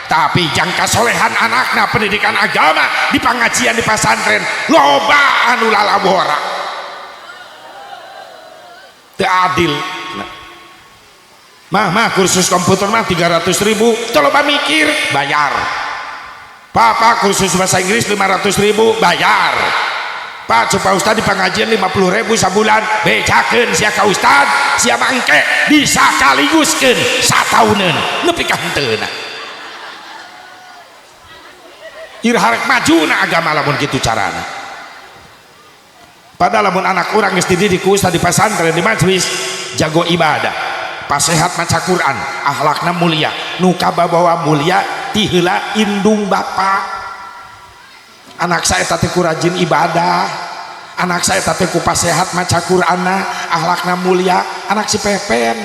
Tapi jangka solehan anakna pendidikan agama di pengajian di pasantren loba anu lalabora. Teu adil. Nah. Mah mah kursus komputer mah 300.000, teu loba mikir bayar. Papa kursus bahasa Inggris 500.000 bayar. Pak coba ustad di pengajian 50.000 sabulan bejakeun sia ka ustad sia mangke bisa kaliguskeun satauneun nepi ka henteuna. Ieu harek majuna agama lamun kitu carana. Padahal lamun anak urang geus dididik ku ustad di pasantren, di majelis, jago ibadah, pasehat maca Quran, akhlakna mulia, nu kababawa mulia ti heula indung bapa. Anak saya teh ku rajin ibadah, anak saya teh ku pasehat maca Qur'anna, akhlakna mulia. Anak si Pepen,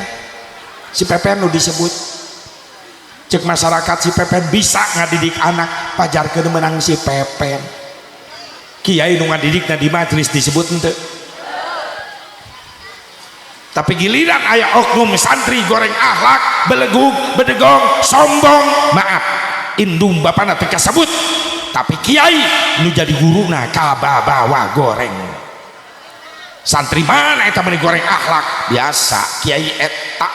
si Pepen nu disebut cek masyarakat si Pepen bisa ngadidik anak, pajarkeun menang si Pepen. Kiai nu ngadidikna di majelis disebut henteu? Tapi giliran aya oknum santri goreng akhlak, belegug, bedegong, sombong, maaf, indung bapana teu kasebut, tapi kiai nu jadi guruna kababawa goreng. Santri mana eta meni goreng akhlak? Biasa kiai eta.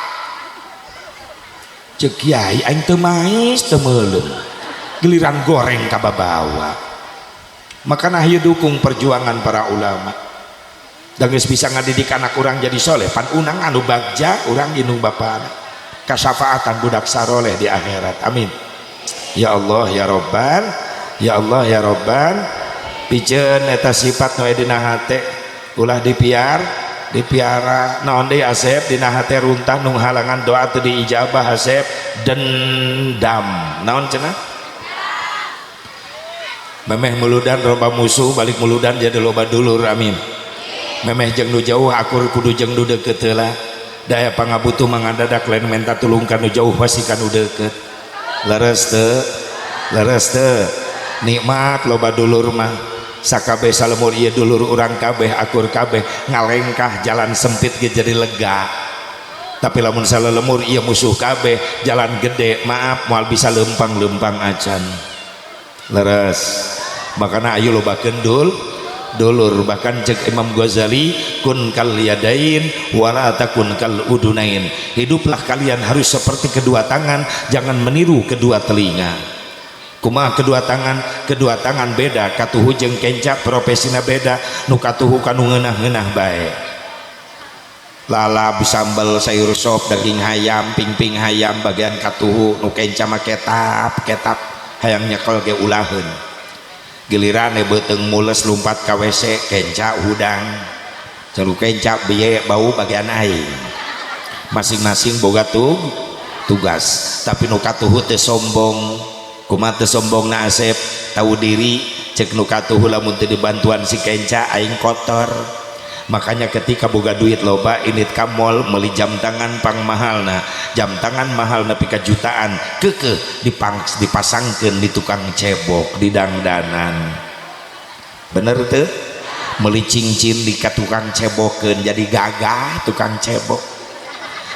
Cek kiai, aing teu mais teu meuleum, giliran goreng kababawa. Makana hayu dukung perjuangan para ulama. Dan geus bisa ngadidik anak urang jadi soleh, pan unang anu bagja urang indung bapana, kasafaatan budak saroleh di akhirat. Amin ya Allah ya Robban, ya Allah ya Robban. Piceun eta sifat nu aya dina hate, ulah dipiar dipiara. Naon deui, Asep, dina hate runtah nu halangan doa teu diijabah? Asep, dendam. Naon cenah? Memeh muludan loba musuh, balik muludan jadi loba dulur. Amin. Memeh jeung nu jauh akur, kudu jeung nu deukeut heula. Daya pangabutuh mangadadak, lain menta tulung ka nu jauh, pasti ka nu deukeut. Leres teu? Leres teu? Nikmat loba dulur mah. Sakabeh salemur ieu dulur urang kabeh, akur kabeh, ngalengkah jalan sempit ge jadi lega. Tapi lamun salalemur ieu musuh kabeh, jalan gede, maaf, moal bisa lempang-lempang acan. Leres? Makana ayo lobakeun dulur. Bahkan cek Imam Ghazali, kun kal yadain wala takun kal udunain. Hiduplah kalian harus seperti kedua tangan, jangan meniru kedua telinga. Kumaha kedua tangan? Kedua tangan beda, katuhu jeung kenca profesina beda. Nu katuhu kanu ngeunah-ngeunah bae, lalap, sambal, sayur sop, daging hayam, pingping hayam, bagian katuhu. Nu kenca mah ketap ketap, hayang nyekel ge ulaheun. Giliran beuteung mules lumpat ka WC, kenca hudang ceru kenca biye bau, bagian aing. Masing-masing boga tugas, tapi nu katuhu teu sombong. Kumaha teu sombong na, Asep? Tahu diri. Cek nu katuhu, lamun teu dibantuan si kenca, aing kotor. Makanya ketika boga duit loba, indit ka mall meuli jam tangan pang mahalna. Jam tangan mahal nepi ka jutaan, keukeuh dipasangkeun di tukang cebok di dangdanan. Bener teu? Meuli cincin di ka tukang cebokeun, jadi gagah tukang cebok.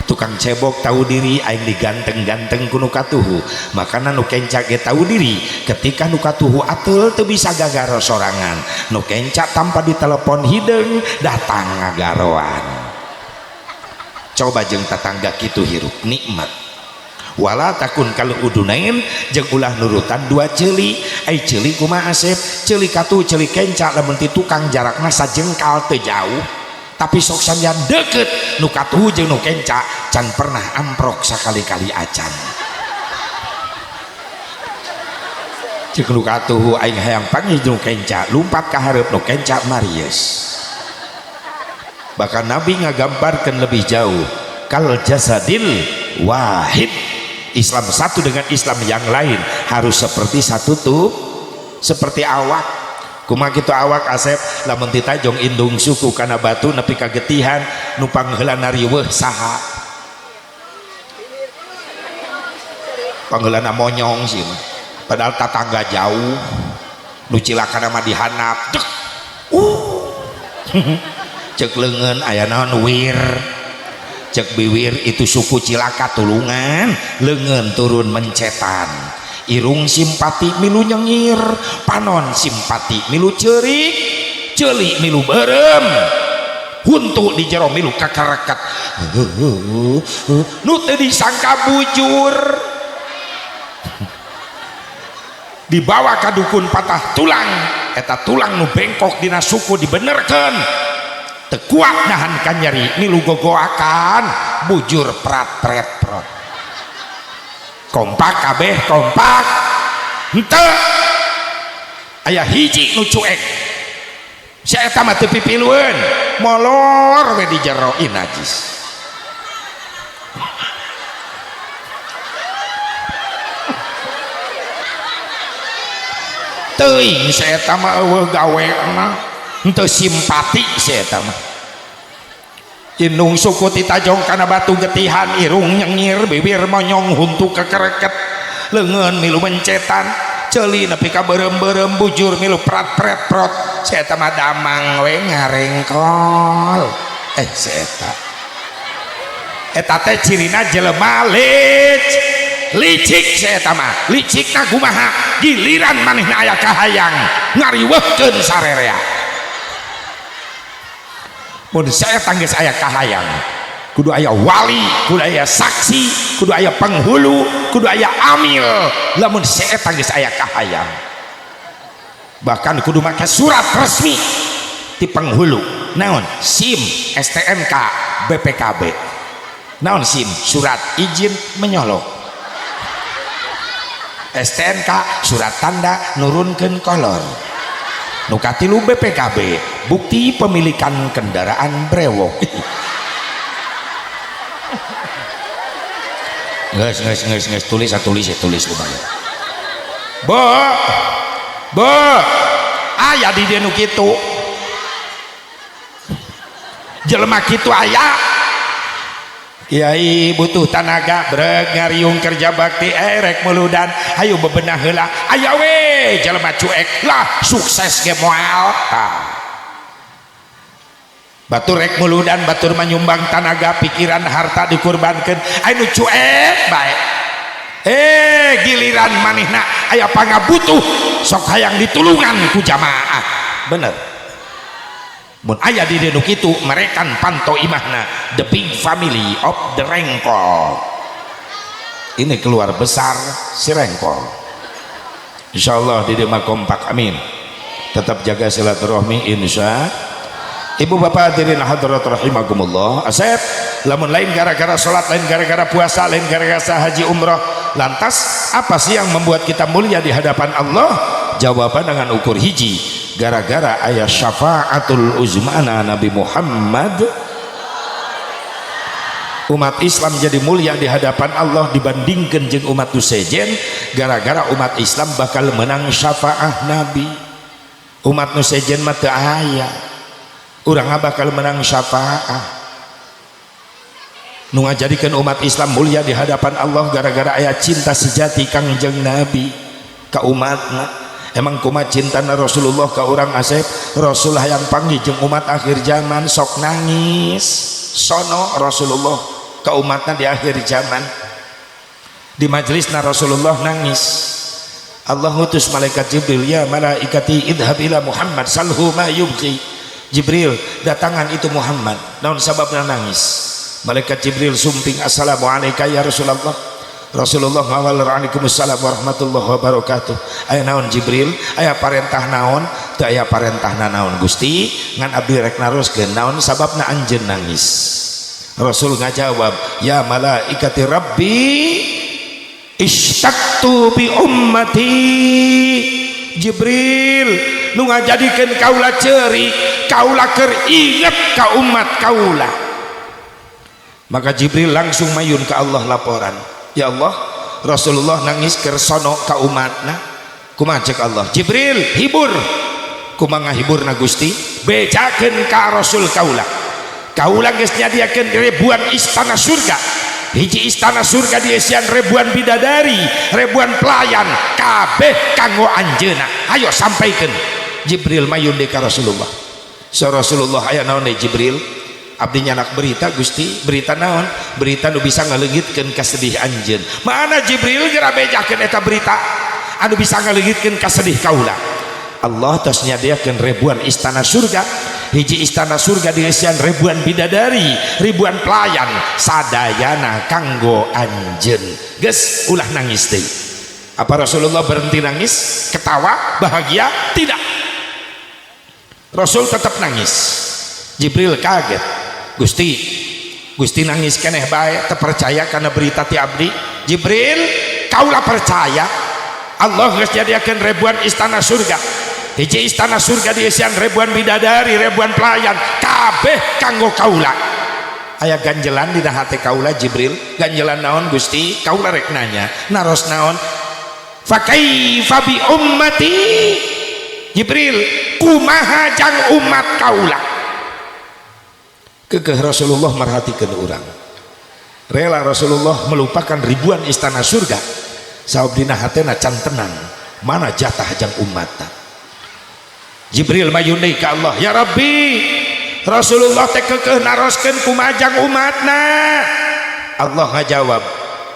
Tukang cebok tahu diri, aing diganteng-ganteng ku nu katuhu. Makana nu kenca ge tahu diri, ketika nu katuhu ateul teu bisa gagaro sorangan, nu kenca tanpa ditelepon hideung datang ngagaroan. Coba jeung tatangga kitu hirup nikmat. Wala takun kal udunain, jeung ulah nurutan dua ceuli. Ai ceuli kumaha, Asep? Ceuli katuhu, ceuli kenca, lamun ti tukang jarakna sajengkal, teu jauh, tapi sok sanajan deket, nu katuhu jeung nu kenca can pernah amprok sakali-kali acan. Cek nu katuhu, aing hayang panggil nu kenca, lumpat ka hareup, nu kenca maries. Bahkan Nabi ngagambarkan lebih jauh, kal jasadil wahid. Islam satu dengan Islam yang lain harus seperti satu tuh, seperti awak. Kumaha kitu awak, Asep? Lamun ditajong indung suku kana batu nepi ka getihan, nu pangheulana riweuh saha? Pangheulana monyong sih mah, padahal tatangga jauh. Nu cilakana mah dihandap dek, cek leungeun aya naon wir, cek biwir itu suku cilaka tulungan. Leungeun turun mencetan, irung simpati milu nyengir, panon simpati milu ceurik, ceuli milu beureum, huntu di jero milu kakarekat. Nu teu disangka bujur, dibawa ka dukun, patah tulang. Eta tulang nu bengkok dina suku dibenerkeun, teu kuat nahan kanyeri, milu gogoakan, bujur prat pret prot. Kompak kabeh, kompak henteu, aya hiji nu cuek. Si eta mah teu pipilueun, molor we di jero najis. Teuing si eta mah eueuh gawena, henteu simpati si eta mah. Indung suku titajong kana batu getihan, irung nyengir, bibir monyong, huntu kekereket, leungeun milu mencetan, ceuli nepi ka beureum-beureum, bujur milu prat-pret prot. Si eta mah damang we ngarengkol. Si eta eta teh cirina jelema licik. Si eta mah licikna kumaha? Giliran manehna aya kahayang ngariweuhkeun sarerea. Mun saya geus aya kahayang, kudu aya wali, kudu aya saksi, kudu aya penghulu, kudu aya amil. Lamun saya geus aya kahayang, bahkan kudu make surat resmi ti penghulu. Naon? SIM, STNK, BPKB. Naon SIM? Surat izin menyolok. STNK surat tanda nurunkeun kolor. Nu katilu BPKB, bukti pemilikan kendaraan brewok. Geus geus geus geus, tulis tulis tulis lumayan. Bo bo aya di dieu nu kitu, jelema kitu aya. Kiai butuh tanaga, breg ngariung kerja bakti, rek muludan, hayu bebenah heula. Aya we jelema cuek lah, sukses ge moal. Tah batur rek muludan, batur manyumbang tanaga, pikiran, harta dikurbankeun, aya nu cuek bae. Giliran manehna aya pangabutuh sok hayang ditulungan ku jamaah. Bener mun aya di dieu nu kitu, merekan panto imahna the big family of the rengkol. Ini keluar besar si rengkol. Insyaallah di dieu mah kompak, amin. Tetap jaga silaturahmi insya. Ibu bapak hadirin hadirat rahimakumullah. Asep, lamun lain gara-gara salat, lain gara-gara puasa, lain gara-gara haji umroh, lantas apa sih yang membuat kita mulia di hadapan Allah? Jawaban dengan ukur hiji, gara-gara ayat syafaatul uzmana Nabi Muhammad. Umat Islam jadi mulia di hadapan Allah dibandingkan jeung umat nu sejen gara-gara umat Islam bakal menang syafaah Nabi. Umat nu sejen mah teu aya, urang bakal menang syafaah. Nu ngajadikeun umat Islam mulia di hadapan Allah gara-gara aya cinta sejati Kangjeng Nabi ka umatna. Emang kumaha cintana Rasulullah ka urang, Asep? Rasul hayang panggih jeung umat akhir zaman, sok nangis sono Rasulullah ka umatna di akhir zaman. Di majelisna Rasulullah nangis. Allah ngutus malaikat Jibril, ya malaikati idhab ila Muhammad salhu ma yubki. Jibril, datangan itu Muhammad, naon sababna nangis? Malaikat Jibril sumping, assalamualaikum ya Rasulullah. Rasulullah ngawal, waalaikumsalam warahmatullahi wabarakatuh. Aya naon Jibril? Aya parentah naon? Teu aya parentahna naon Gusti, ngan abdi rek naroskeun naon sababna anjeun nangis. Rasul ngajawab, ya malaikati rabbi ishtaqtu bi ummati. Jibril, nu ngajadikeun kaula ceurik, kaula keur inget ka umat kaula. Maka Jibril langsung mayun ke Allah laporan, ya Allah, Rasulullah nangis keur sono ka umatna. Kumaha cek Allah? Jibril, hibur. Kumaha ngahiburna Gusti? Bejakeun ka Rasul kaula, kaula geus nyadiakeun ribuan istana surga. Hiji istana surga diisian ribuan bidadari, ribuan pelayan, kabeh kanggo anjeunna. Ayo sampaikan. Jibril mayun deui ka Rasulullah. So Rasulullah, aya naon deui Jibril? Abdi nyanak berita Gusti. Berita naon? Berita nu bisa ngaleungitkeun kasedih anjeun. Mana Jibril geura bejakeun eta berita anu bisa ngaleungitkeun kasedih kaula? Allah tos nyadiakeun ribuan istana surga. Hiji istana surga diisian ribuan bidadari, ribuan pelayan, sadayana kanggo anjeun. Geus ulah nangis deui. Apa Rasulullah berhenti nangis? Ketawa bahagia? Tidak, Rasul tetap nangis. Jibril kaget, Gusti, Gusti nangis keneh bae, terpercaya karena berita ti abdi? Jibril, kaulah percaya Allah geus nyadiakeun ribuan istana surga. Hiji istana surga diisian ribuan bidadari, ribuan pelayan, kabeh kanggo kaula. Aya ganjelan dina hate kaula, Jibril. Ganjelan naon, Gusti? Kaula rek nanya. Naros naon? Fa kaifa bi ummati? Jibril, kumaha jang umat kaula? Kekeh Rasulullah merhatikan urang. Rela Rasulullah melupakan ribuan istana surga sabab dina hatena can tenang mana jatah jang umatna. Jibril mayun deui ka Allah, "Ya Rabbi, Rasulullah teh kekeh naroskeun kumaha jang umatna." Allah ngajawab,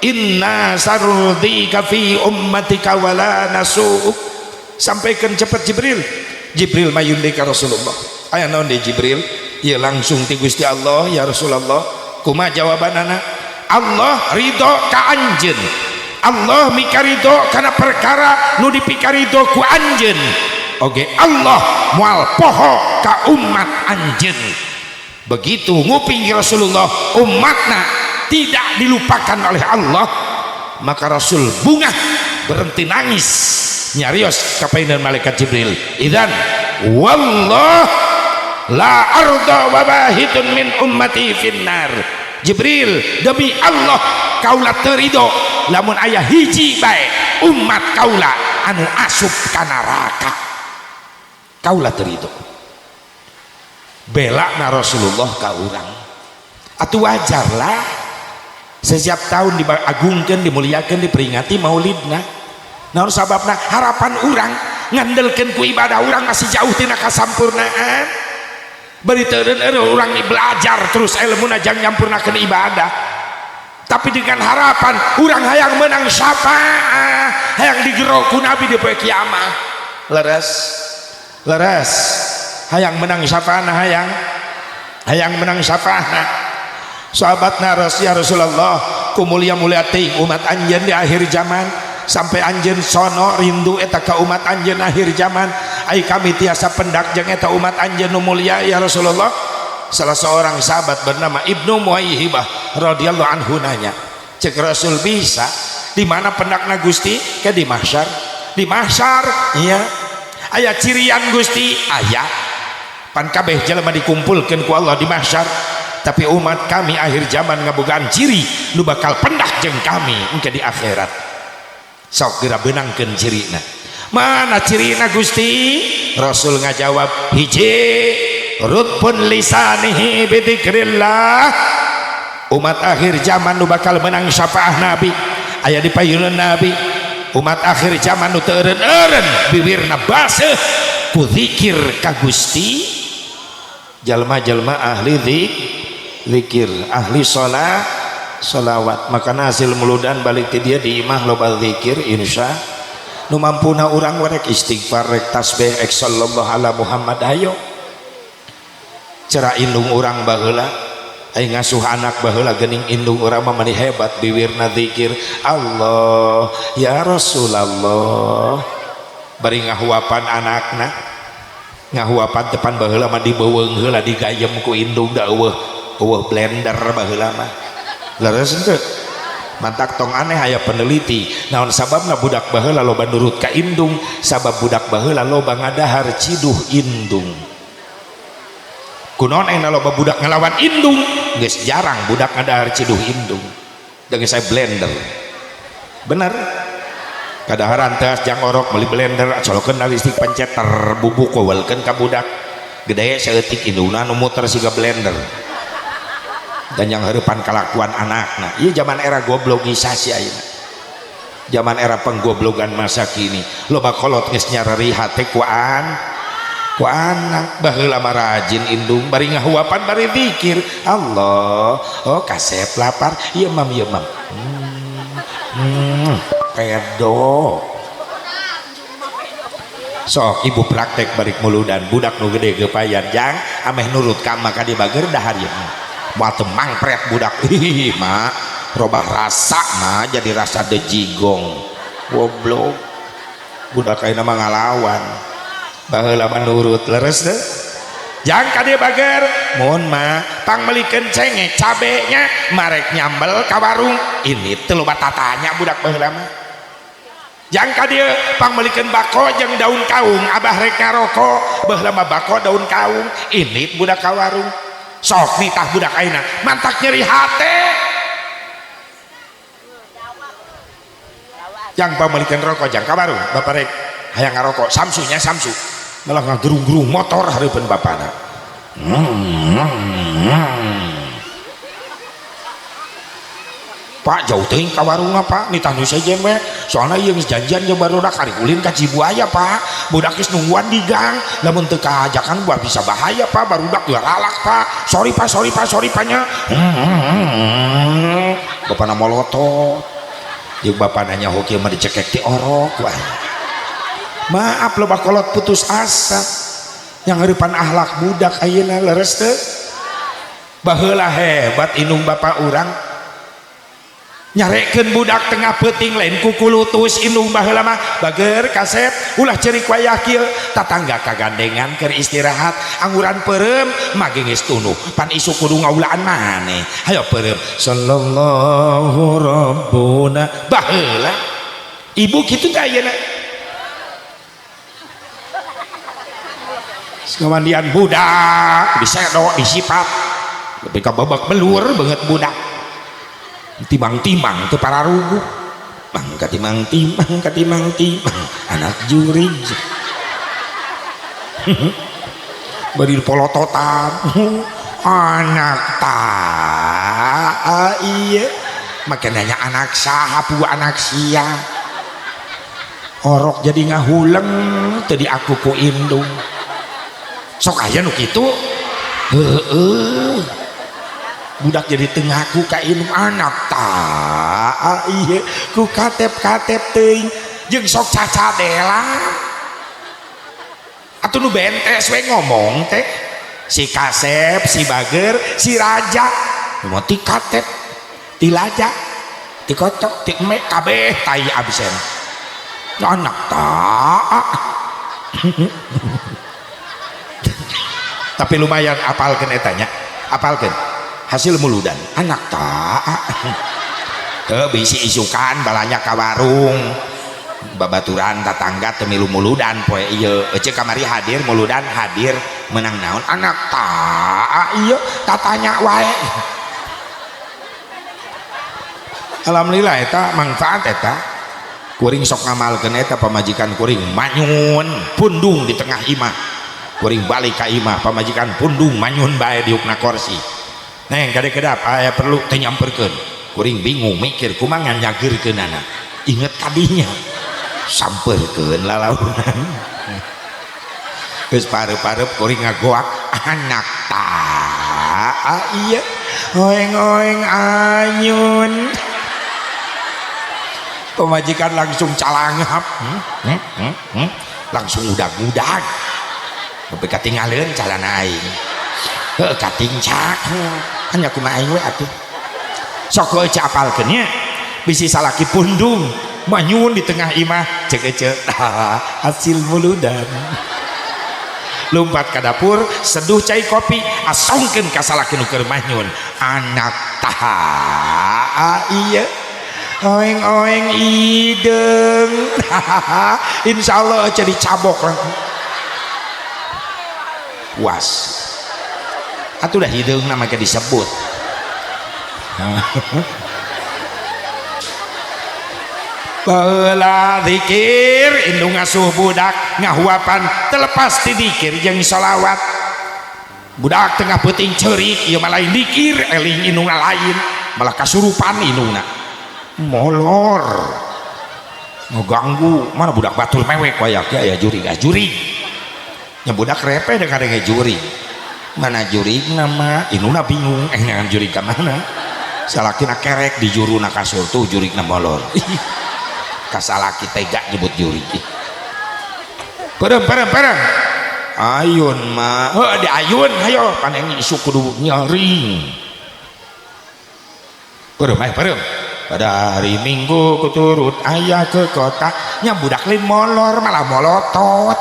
"Inna sanurdika fi ummatika wala nasu'uk." Sampaikan cepat, Jibril. Jibril mayun deui ka Rasulullah. Aya naon deui, Jibril? Ya, langsung ti Gusti Allah, ya Rasulullah. Kumaha jawabanana? Allah ridho ka anjeun, Allah mikaridho kana perkara nu dipikaridho ku anjeun. Oge Allah moal poho ka umat anjeun. Begitu nguping Rasulullah umatna tidak dilupakan oleh Allah, maka Rasul bungah, berhenti nangis, nyarios kapainan malaikat Jibril, "Idzan wallah la arda wa wahidun min ummati finnar." Jibril, demi Allah kaula teu ridho lamun aya hiji bae umat kaula anu asup ka neraka. Kaula teu ridho. Bela na Rasulullah ka urang atuh wajarlah setiap tahun diagungkan, dimuliakan, diperingati maulidna. Naon sababna? Harapan urang ngandelkeun ku ibadah urang masih jauh tina kasampurnaan. Bari teu urang belajar terus ilmu jang nyampurnakeun ibadah, tapi dengan harapan urang hayang menang syafaat, hayang digero ku Nabi di poe kiamat. Leres, leres hayang menang syafaat, hayang hayang menang syafaat. Sahabat naros, "Ya Rasulullah, ku mulia-mulia teuing umat anjeun di akhir zaman, sampai anjeun sono rindu eta ka umat anjeun akhir zaman. Ai kami tiasa pendak jeung eta umat anjeun nu mulia, ya Rasulullah?" Salah seorang sahabat bernama Ibnu Muwaihibah radhiyallahu anhu nanya. Cek Rasul, "Bisa." "Di mana pendakna, Gusti?" "Ke di mahsyar." "Di mahsyar?" "Iya." "Aya cirian, Gusti?" "Aya. Pan kabeh jelema dikumpulkeun ku Allah di mahsyar, tapi umat kami akhir zaman ngabogaan ciri nu bakal pendak jeung kami engke di akhirat. Sok geura beunangkeun cirina." "Mana cirina, Gusti?" Rasul ngajawab, "Hiji, rutbun lisanihi bidzikrillah." Umat akhir zaman nu bakal menang syafaah Nabi, aya di payunan Nabi, umat akhir zaman nu teu eureun-eureun bibirna baseuh ku zikir ka Gusti, jalma-jalma ahli zikir, ahli sholat, sholawat. Makana hasil muludan balik ti dia di imah loba zikir, insya nu mampuna urang rek istighfar, rek tasbih, ek sallallahu ala Muhammad, ayo. Cara indung urang baheula ai ngasuh anak baheula geuning, indung urang mah mani hebat bibirna zikir Allah ya Rasulullah bari ngahuapan anakna. Ngahuapan depan baheula mah dibeuweung heula, digayem ku indung, da eueuh eueuh blender baheula mah. Leres henteu? Mantak tong aneh aya peneliti, naon sababna budak baheula loba nurut ka indung? Sabab budak baheula loba ngadahar ciduh indung. Kunaon ayeuna loba budak ngelawan indung? Geus jarang budak ngadahar ciduh indung dengan saya blender. Bener, kadaharan teh jang orok meuli blender, colokeun listrik, pencet, terbubuk, kowalkeun ka budak. Gede saeutik indungna nu muter siga blender dan yang heurepan kalakuan anakna. Ieu zaman era goblogisasi ayeuna, zaman era penggoblogan masa kini. Loba kolot geus nyareri hate ku ku anak. Baheula mah rajin indung bari ngahuapan bari zikir Allah. "Oh, kasep lapar." "Ieu mam, ieu mam." Pedo. Sok ibu praktek balik muludan, budak nu gede geupayan jang ameh nurut ka maka di bager dahar ieu moal teu mangpret budak. "Hihihi, mak, robah rasa mah jadi rasa dejigong." Goblok, budak ayeuna mah ngalawan, baheula mah nurut. Leres teu? Jang ka dieu bager mun mah pangmeulikeun cengek cabenya, marek nyambel ka warung. Ini teu loba tatanya budak baheula mah. Jang ka dieu pangmeulikeun bako jeung daun kaung, abah rek ngarokok. Baheula mah bako daun kaung, ini budak ka warung. Sok nitah budak ayeuna, mantak nyeri hate. Jang pangmeulikeun rokok jang ka warung, bapak rek hayang ngarokok, samsunya samsu. Malah ngagerung-gerung motor hareupeun bapana. Pak jauh teuing ka warungna Pak, nitah nu sejen we. Soalna ieu geus janjian jeung barudak ari ulin ka Cibuaya Pak. Budak geus nungguan di gang, lamun teu kaajakan buah bisa bahaya Pak, barudak juga lalak Pak. Sorry Pak, sorry Pak, sorry Pak nya. Bapana molotot. Jeung bapana nya hoki mah dicekek ti orok wae. Maaf loba kolot putus asa. Yang hareupan akhlak budak ayeuna leres teu? Baheula hebat indung bapa urang. Nyarekeun budak tengah peuting lain kukulutus indung baheula mah bager kasep ulah ceurik wayah kieu tatangga kagandengan keur istirahat angguran peureum mage geus tunuh pan isuk kudu ngaulaan maneh hayo peureum sallallahu rabbuna baheula ibu kitu teh ayeuna ngamandian budak disedok disipat lebih ka babak belur banget budak timang-timang ke para ruguh bang katimang-timang katimang-timang anak jurig bari polototan anak ta iya makanya anak saha buah anak sia orok jadi ngahuleng tadi aku ku indung sok aya nu kitu heueuh budak jadi tengahku ka indung anak ta iya ku katep-katep teuing jeung sok cacadela atuh nu bentes we ngomong teh si kasep si bager si raja nu ti katep ti laja ti kocok ti emek kabeh tai absen anak ta tapi lumayan apalkeun eta nya apalkeun hasil muludan anak tak bisi isukan balanya ka warung babaturan tatangga teu milu muludan poe ieu ece kamari hadir muludan hadir menang naon anak tak ieu tatanya wae alhamdulillah eta manfaat eta kuring sok ngamalkeun eta pamajikan kuring manyun pundung di tengah imah kuring balik ka imah pamajikan pundung manyun bae diukna kursi neng kade kedap aya perlu teh nyamperkeun kuring bingung mikir kumaha nyageurkeunana inget kadinya samperkeun lalaunan geus pareup-pareup kuring ngagoak anak ta ieu oeng-oeng anyun pemajikan langsung calangap langsung udag-udag sampai katingaleun calana aing heuh katingcak hanya kumaha aing we atuh sok we apalkeun nya bisi salaki pundung manyun di tengah imah cek ece hasil muludan lompat ka dapur seduh cai kopi asongkeun ka salaki nu keur manyun anak taha ieu oeng-oeng ideung insyaallah ece dicabok puas atuh dah hideung nama ke disebut baheula zikir indung ngasuh budak ngahuapan terlepas ti zikir jeung sholawat budak tengah peuting ceurik ieu mah lain zikir eling indungna lain malah kasurupan indungna molor ngeganggu mana budak batur mewek wayak ya jurig ah jurig nya budak repeh dengan kadenge jurig mana jurig nama indungna bingung ngan jurig ka mana salakina kerek di juruna kasur tuh jurigna molor kasalaki tega nyebut jurig perem ayun mah heuh di ayun hayo paneng isuk kudu nyaring perem aya perem pada hari Minggu kuturut ayah ke kota nya budak lain molor malah molotot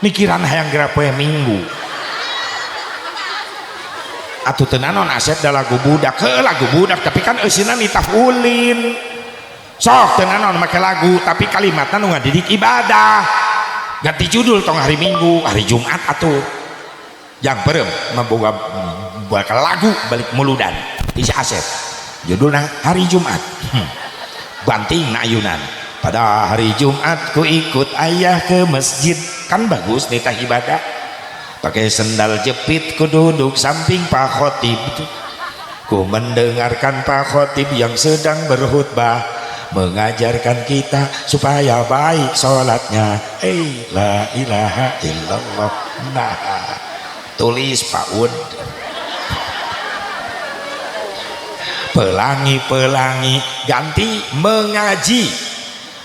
mikiran hayang geura poe Minggu atuh teu naon asep da lagu budak heuh lagu budak tapi kan eusina nitah ulin Sok teu nanaon make lagu tapi kalimatna nu ngadidik ibadah. Ganti judul tong hari Minggu, hari Jumat atuh. Jang perem memboga bakal lagu balik muludan di si Asep. Judulna hari Jumat. Banting na ayunan. Pada hari Jumat ku ikut ayah ke masjid. Kan bagus nitah ibadah. Pakai sendal jepit ku duduk samping Pak Khotib. Ku mendengarkan Pak Khotib yang sedang berkhutbah, mengajarkan kita supaya baik sholatnya. La ilaha illallah. Nah, tulis Pak Un. Pelangi-pelangi ganti mengaji.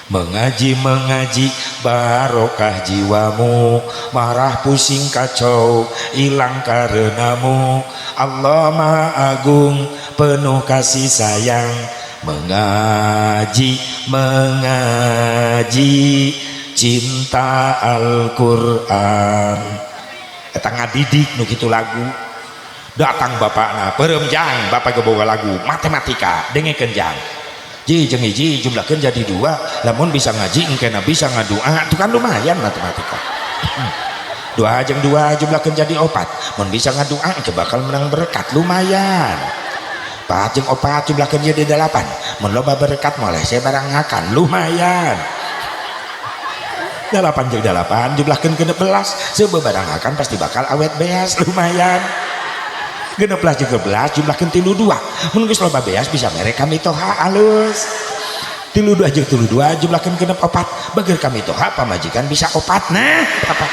Mengaji mengaji barokah jiwamu, marah pusing kacau hilang karenamu. Allah Maha Agung penuh kasih sayang. Mengaji mengaji cinta Al-Qur'an. Eta ngadidik nu kitu lagu. Datang bapakna, peureum jang, bapak geboga lagu matematika, dengekeun jang. Ji jeung hiji jumlahkeun jadi 2, lamun bisa ngaji engkena bisa ngadua, itu kan lumayan matematika. 2 jeung 2 jumlahkeun jadi 4, mun bisa ngadua engke bakal menang berkat, lumayan. 4 jeung 4 jumlahkeun jadi 8, mun loba berkat moleh saya barang ngakan, lumayan. 8 jeung 8 jumlahkeun 16, seubebarang akan pasti bakal awet beas, lumayan. 16 jeung 11 jumlahkeun 32, mun geus loba beas bisa mere kami toha alus. 32 jeung 32 jumlahkeun 64, bager kami toha pamajikan bisa 4. Nah, apa?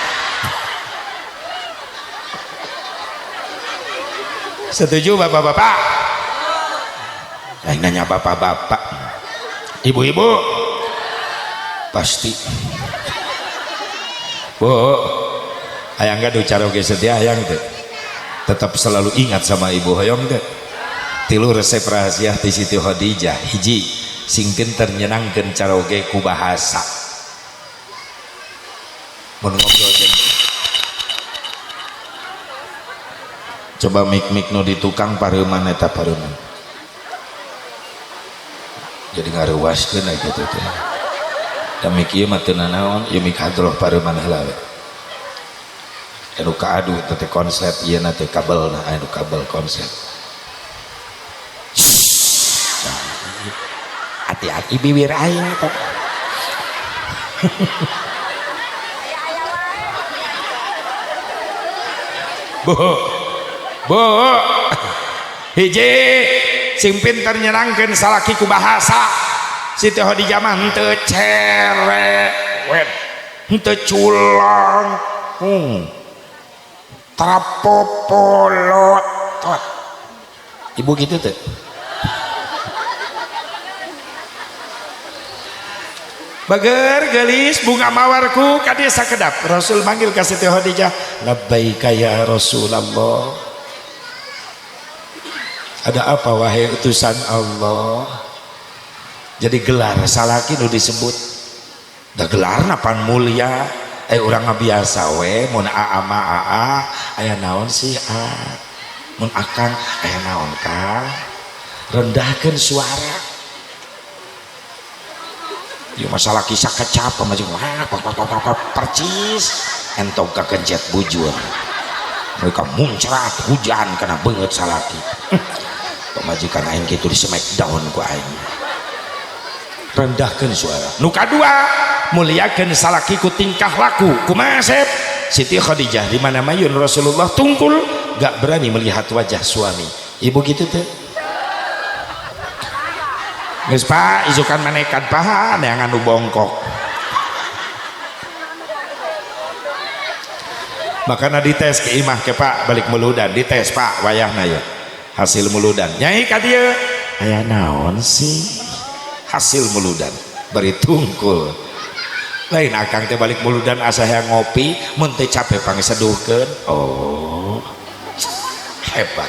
Setuju bapak-bapak? Lain nanya bapak-bapak, ibu-ibu pasti. Bu, hayang gaduh caroge setia hayang teu? Tetap selalu ingat sama ibu hoyong teu? Tilu resep rahasia ti Siti Khadijah. Hiji, sing pinter nyenangkeun caroge ku bahasa. Mun ngobrol jeung coba mik-mik nu di tukang pareuman eta pareuman. Jadi ngaruaskeun aya kitu teh. Da mik ieu mah teu nanaon, ieu mik hadroh pareuman heula we. Anu kaadu teh konslet ieu na teh kabelna, anu kabel konslet. Hati-hati bibir aing teh. Bu, bu, hiji sing pinter nyenangkeun salaki ku bahasa. Siti Khadijah mah henteu cerewet, henteu culang, trapopolotot. Ibu gitu tuh. Bager gelis bunga mawarku ka desa kedap. Rasul manggil ka Siti Khadijah, labbaika ya Rasulullah. Ada apa wahai utusan Allah? Jadi gelar salaki nu disebut. Da gelarna pan mulia. Urang mah biasa we mun aa ma aa aya naon sih a, mun akang aya naon kang, rendahkeun suara. Ieu masalah kisah kecap pamajeng percis entong kakencet bujur. Mereka muncrat hujan kana beungeut salaki. Pamajikan aing kitu di smackdown ku aing. Rendahkeun suara. Nu kadua, muliakeun salaki ku tingkah laku. Kumaha Sep? Siti Khadijah di mana mayun Rasulullah tungkul gak berani melihat wajah suami. Ibu gitu teh. Geus Pak, isukan manekan paha neangan nu bongkok. Makana dites ke imah ke Pak balik muludan, dites Pak wayahna ya. Hasil muludan. Nyai ka dieu aya naon sih? Hasil muludan bari tungkul. Lain akang teh balik muludan asa hayang ngopi mun teu capek pangseduhkeun. Oh, hebat.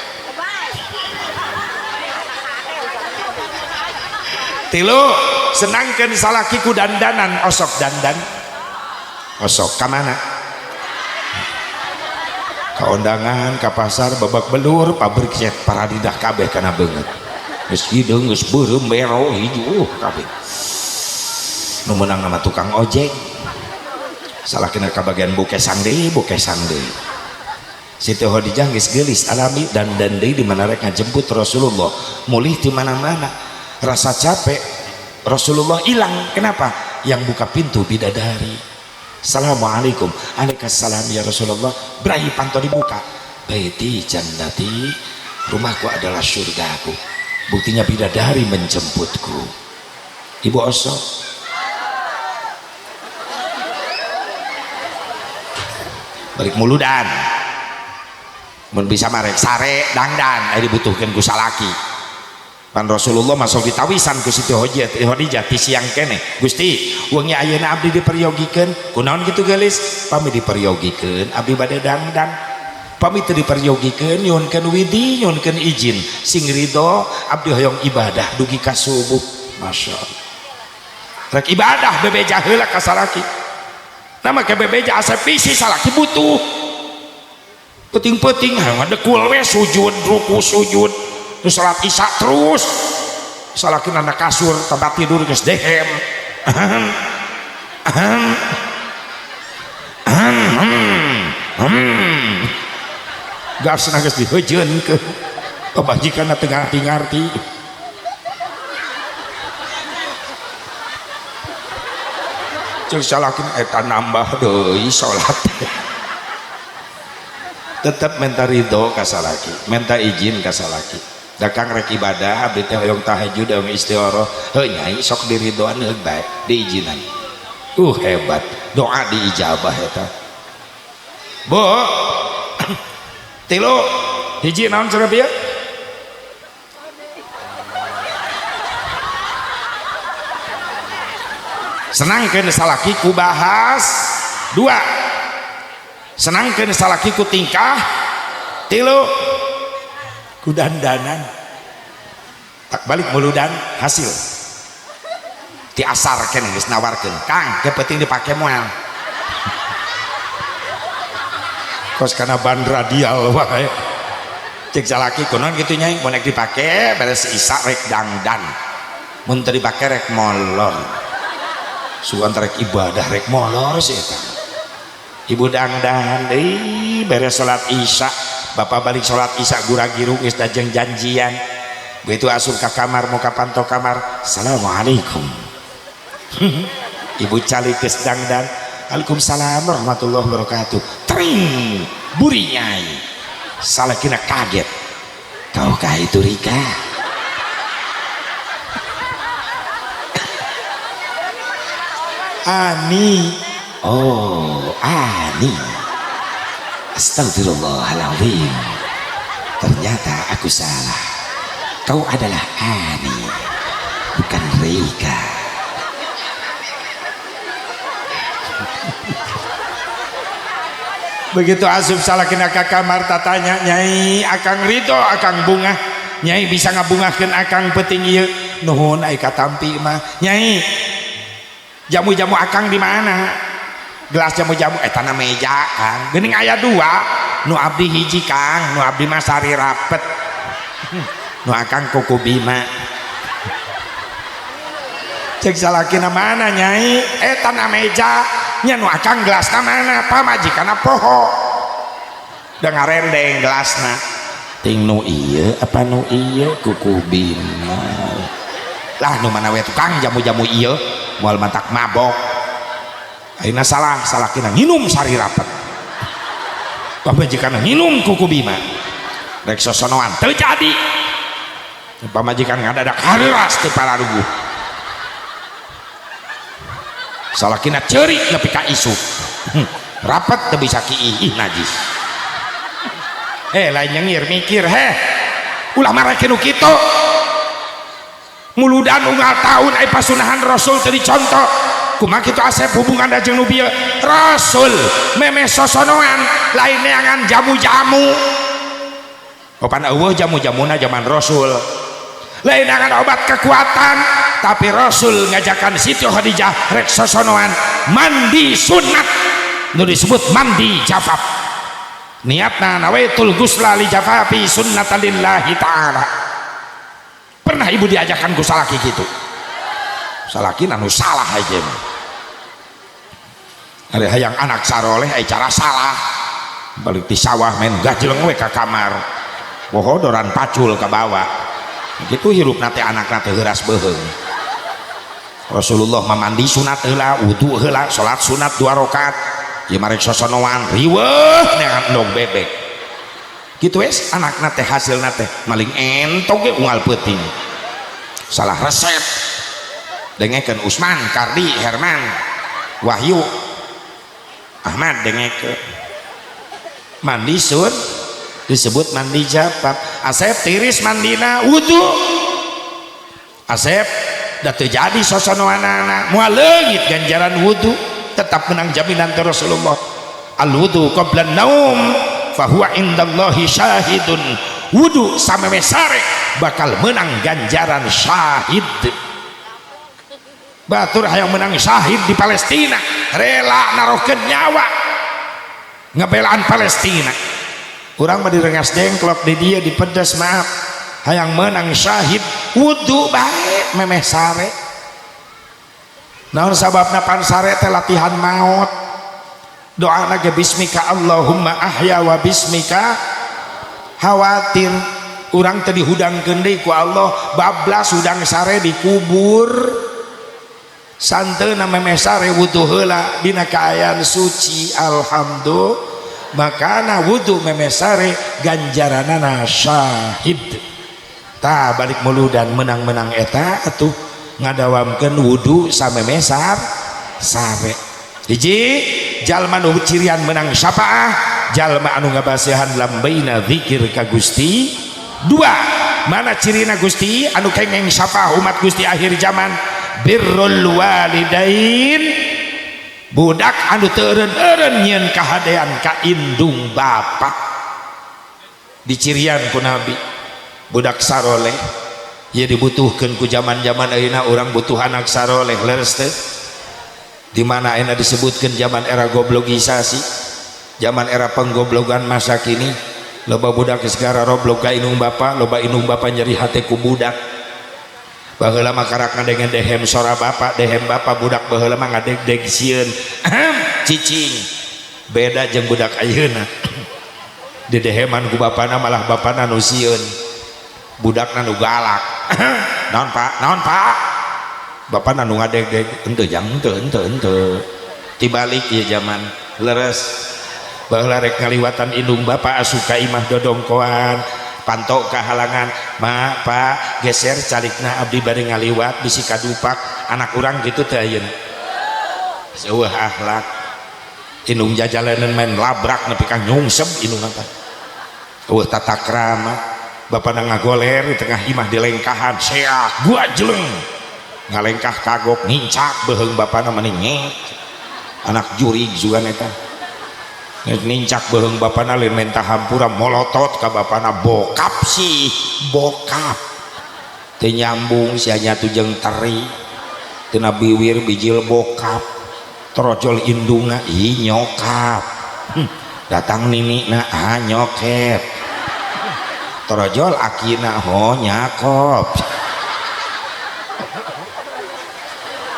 Tilu, senangkeun salaki ku dandanan, osok dandan. Osok ka mana? Ka undangan, ka pasar, babak belur, pabrik cet paradidah kabeh kana beungeut. Geus hideung, geus beureum, bero, hijau kabeh. Nu meunang nama tukang ojek. Salakina kabagian bukesang deui, bukesang deui. Siti Khadijah geus geulis alami dan deui di mana rek ngajemput Rasulullah. Mulih di mana-mana. Rasa capek Rasulullah hilang. Kenapa? Yang buka pintu bidadari. Assalamualaikum. Waalaikumsalam ya Rasulullah. Berahi panto dibuka. Baiti jannati, rumahku adalah surgaku. Buktinya bidadari menjemputku. Ibu Oso. Balik muludan. Mun bisa marek sare dangdan aya dibutuhkeun ku salaki. Pan Rasulullah masuk ditawisan ku Siti Khadijah ti siang keneh. Gusti, wengi ayeuna abdi diperyogikeun. Kunaon kitu geulis? Pami diperyogikeun abdi bade dangdan. Pami teu diperyogikeun nyuhunkeun widi, nyuhunkeun izin. Sing ridho abdi hoyong ibadah dugi ka subuh. Masya Allah. Rek ibadah bebeja heula ka salaki. Nama ke bebeja asep bisi salaki butuh. Penting-penting ngadekul we sujud, ruku sujud. Terus salat isya terus. Salaki nana kasur tempat tidur geus dehem. Ahem. Ahem. Ahem. Ahem. Gasna geus diheujeun ke pamajikanna teu ngarti-ngarti. Ceuk salakina eta nambah deui salat. Tetep minta ridho ka salaki, minta izin ka salaki. Da kang rek ibadah abdi teh hoyong tahajud hoyong istigharah, heuh nyai sok diridoan heug bae, diizinan. Hebat, doa diijabah eta. Bu. Tilu hiji naon cenah bieu? Senangkeun salaki ku bahas. Dua, senangkeun salaki ku tingkah. Tilu, ku dandanan. Tak balik muludan hasil ti asar keneh geus nawarkeun, Kang ke penting dipake moal kos kana ban radial wae. Cek salaki kunaon kitu nyai, mun rek dipake beres isya rek dangdan, mun teu dipake rek molor. Sugan rek ibadah rek molor sih eta. Ibu dangdan deui beres salat isya, bapak balik salat isya gura-giru geus dajeng janjian. Begitu asup ka kamar muka panto kamar, assalamualaikum. Ibu calik geus dangdan, waalaikumsalam warahmatullahi wabarakatuh. Tring, buri nyai. Salakina kaget. Kau kah itu Rika? Ani. Oh, Ani. Astagfirullahaladzim. Ternyata aku salah. Kau adalah Ani, bukan Rika. Begitu asup salakina ka kamar tatanya, nyai akang ridho akang bunga. Nyai bisa ngabungahkeun akang peuting ieu. Nuhun ai katampi mah. Nyai, jamu-jamu akang di mana? Gelas jamu-jamu eta na meja Kang. Geuning aya dua, nu abdi hiji Kang, nu abdi mah sari rapet. Nu akang kuku bima. Cek salakina mana nyai? Eta na meja. Nya nu akang gelasna mana? Pamajikanna poho. Da ngarendeng gelasna. Ting nu ieu apa nu ieu kuku bima. Lah nu mana we tukang jamu-jamu ieu moal matak mabok. Ayeuna salah salakina nginum sari rapet. Pamajikanna nginum kuku bima. Rek sosonoan teu jadi. Pamajikan ngadadak hareuras teu pararuguh. Salakina ceurik nepi ka isuk. Rapet teu bisa kiih, ih najis. Lain nyengir mikir heh. Ulah marake nu kitu. Muludan unggal tahun ai pasunahan Rasul teu dicontoh. Kumaha kitu asep hubungan jeung nu bieu? Rasul memeh sosonoan lain neangan jamu-jamu. Opan eueuh jamu-jamuna zaman Rasul. Lain neangan obat kekuatan, tapi Rasul ngajakan Siti Khadijah rek sosonoan mandi sunat nu disebut mandi jafaf. Niatna nawaitul gusla li jafafi sunnatan lillahi ta'ala. Pernah ibu diajakan ku salaki gitu? Salaki anu salah aja mah. Ari hayang anak saroleh ai cara salah. Balik di sawah main gajleng we ka kamar. Bohodoran pacul ka bawah. Gitu hirupna teh anakna teh heuras beuheung. Rasulullah mah mandi sunat heula, wudu heula, salat sunat 2 rakaat. Ieu marek sosonoan riweuh neangan endog bebek. Gitu wes anakna teh hasilna teh maling entog ge unggal peuting. Salah resep. Dengekeun Usman, Kardi, Herman, Wahyu, Ahmad dengekeun. Mandi sun disebut mandi jabab. Asep tiris mandina wudu. Asep da teu jadi sosonoanana moal leungit ganjaran wudu, tetap menang jaminan ke Rasulullah. Al wudu qabla naum fahuwa indallahi syahidun. Wudu sameme sare bakal menang ganjaran syahid. Batur hayang menang syahid di Palestina, rela narohkeun nyawa ngebelaan Palestina. Urang mah direngas dengklok di dia di pedas maaf. Hayang menang syahid wudu bae memeh sare. Naon sababna pan sare teh latihan maut. Doana ge bismika Allahumma ahya wa bismika khawatir urang teh dihudangkeun deui ku Allah bablas hudang sare dikubur. Santeuna memeh sare wudu heula dina kaayaan suci alhamdulillah. Makana wudu memeh sare ganjaranana syahid. Tah balik muludan menang-menang eta atuh ngadawamkeun wudu samemeh sare. Hiji jalma nu cirian menang syafaah, jalma anu ngabasihan lambaina zikir ka Gusti. Dua, mana cirina Gusti anu kengeng syafaah umat Gusti akhir zaman? Birrul walidain, budak anu teu eureun-eureun nyieun kahadean ka indung bapa. Dicirian ku Nabi budak saroleh ya dibutuhkeun ku zaman-zaman ayeuna urang butuh anak saroleh leres teu? Di mana ayeuna disebutkeun zaman era goblogisasi, zaman era penggoblogan masa kini, loba budak geus gararoblog ka indung bapa, loba indung bapa nyeri hate ku budak. Baheula mah karak ngadengen dehem sora bapa, dehem bapa budak baheula mah ngadegdeg sieun. Cicing. Beda jeung budak ayeuna. Di deheman ku bapana malah bapana nu sieun. Budakna nu galak. Naon Pak? Naon Pak? Bapana nu ngadegdeg, henteu jang henteu henteu henteu. Tibalik ieu zaman leres. Baheula rek ngaliwatan indung bapa asup ka imah dodongkoan, pantok kahalangan, ma pak geser calikna abdi bari ngaliwat bisi kadupak anak urang gitu teh ayeuna. Seueuh akhlak. Indung jajalanan main labrak nepi ka nyungsep indung teh. Eueuh tata krama, bapana ngagoler di tengah imah dilengkahan, seak gua jeleng. Ngalengkah kagok nincak beuheung bapana meni nyek. Anak jurig sugan eta. Nincak beuheung bapana lain menta hampura molotot ka bapana bokap sih bokap teu nyambung sia nyatu jeung teri tina biwir bijil bokap torojol indungna ih nyokap. Datang ninikna ah nyokep torojol akina ho nyakop.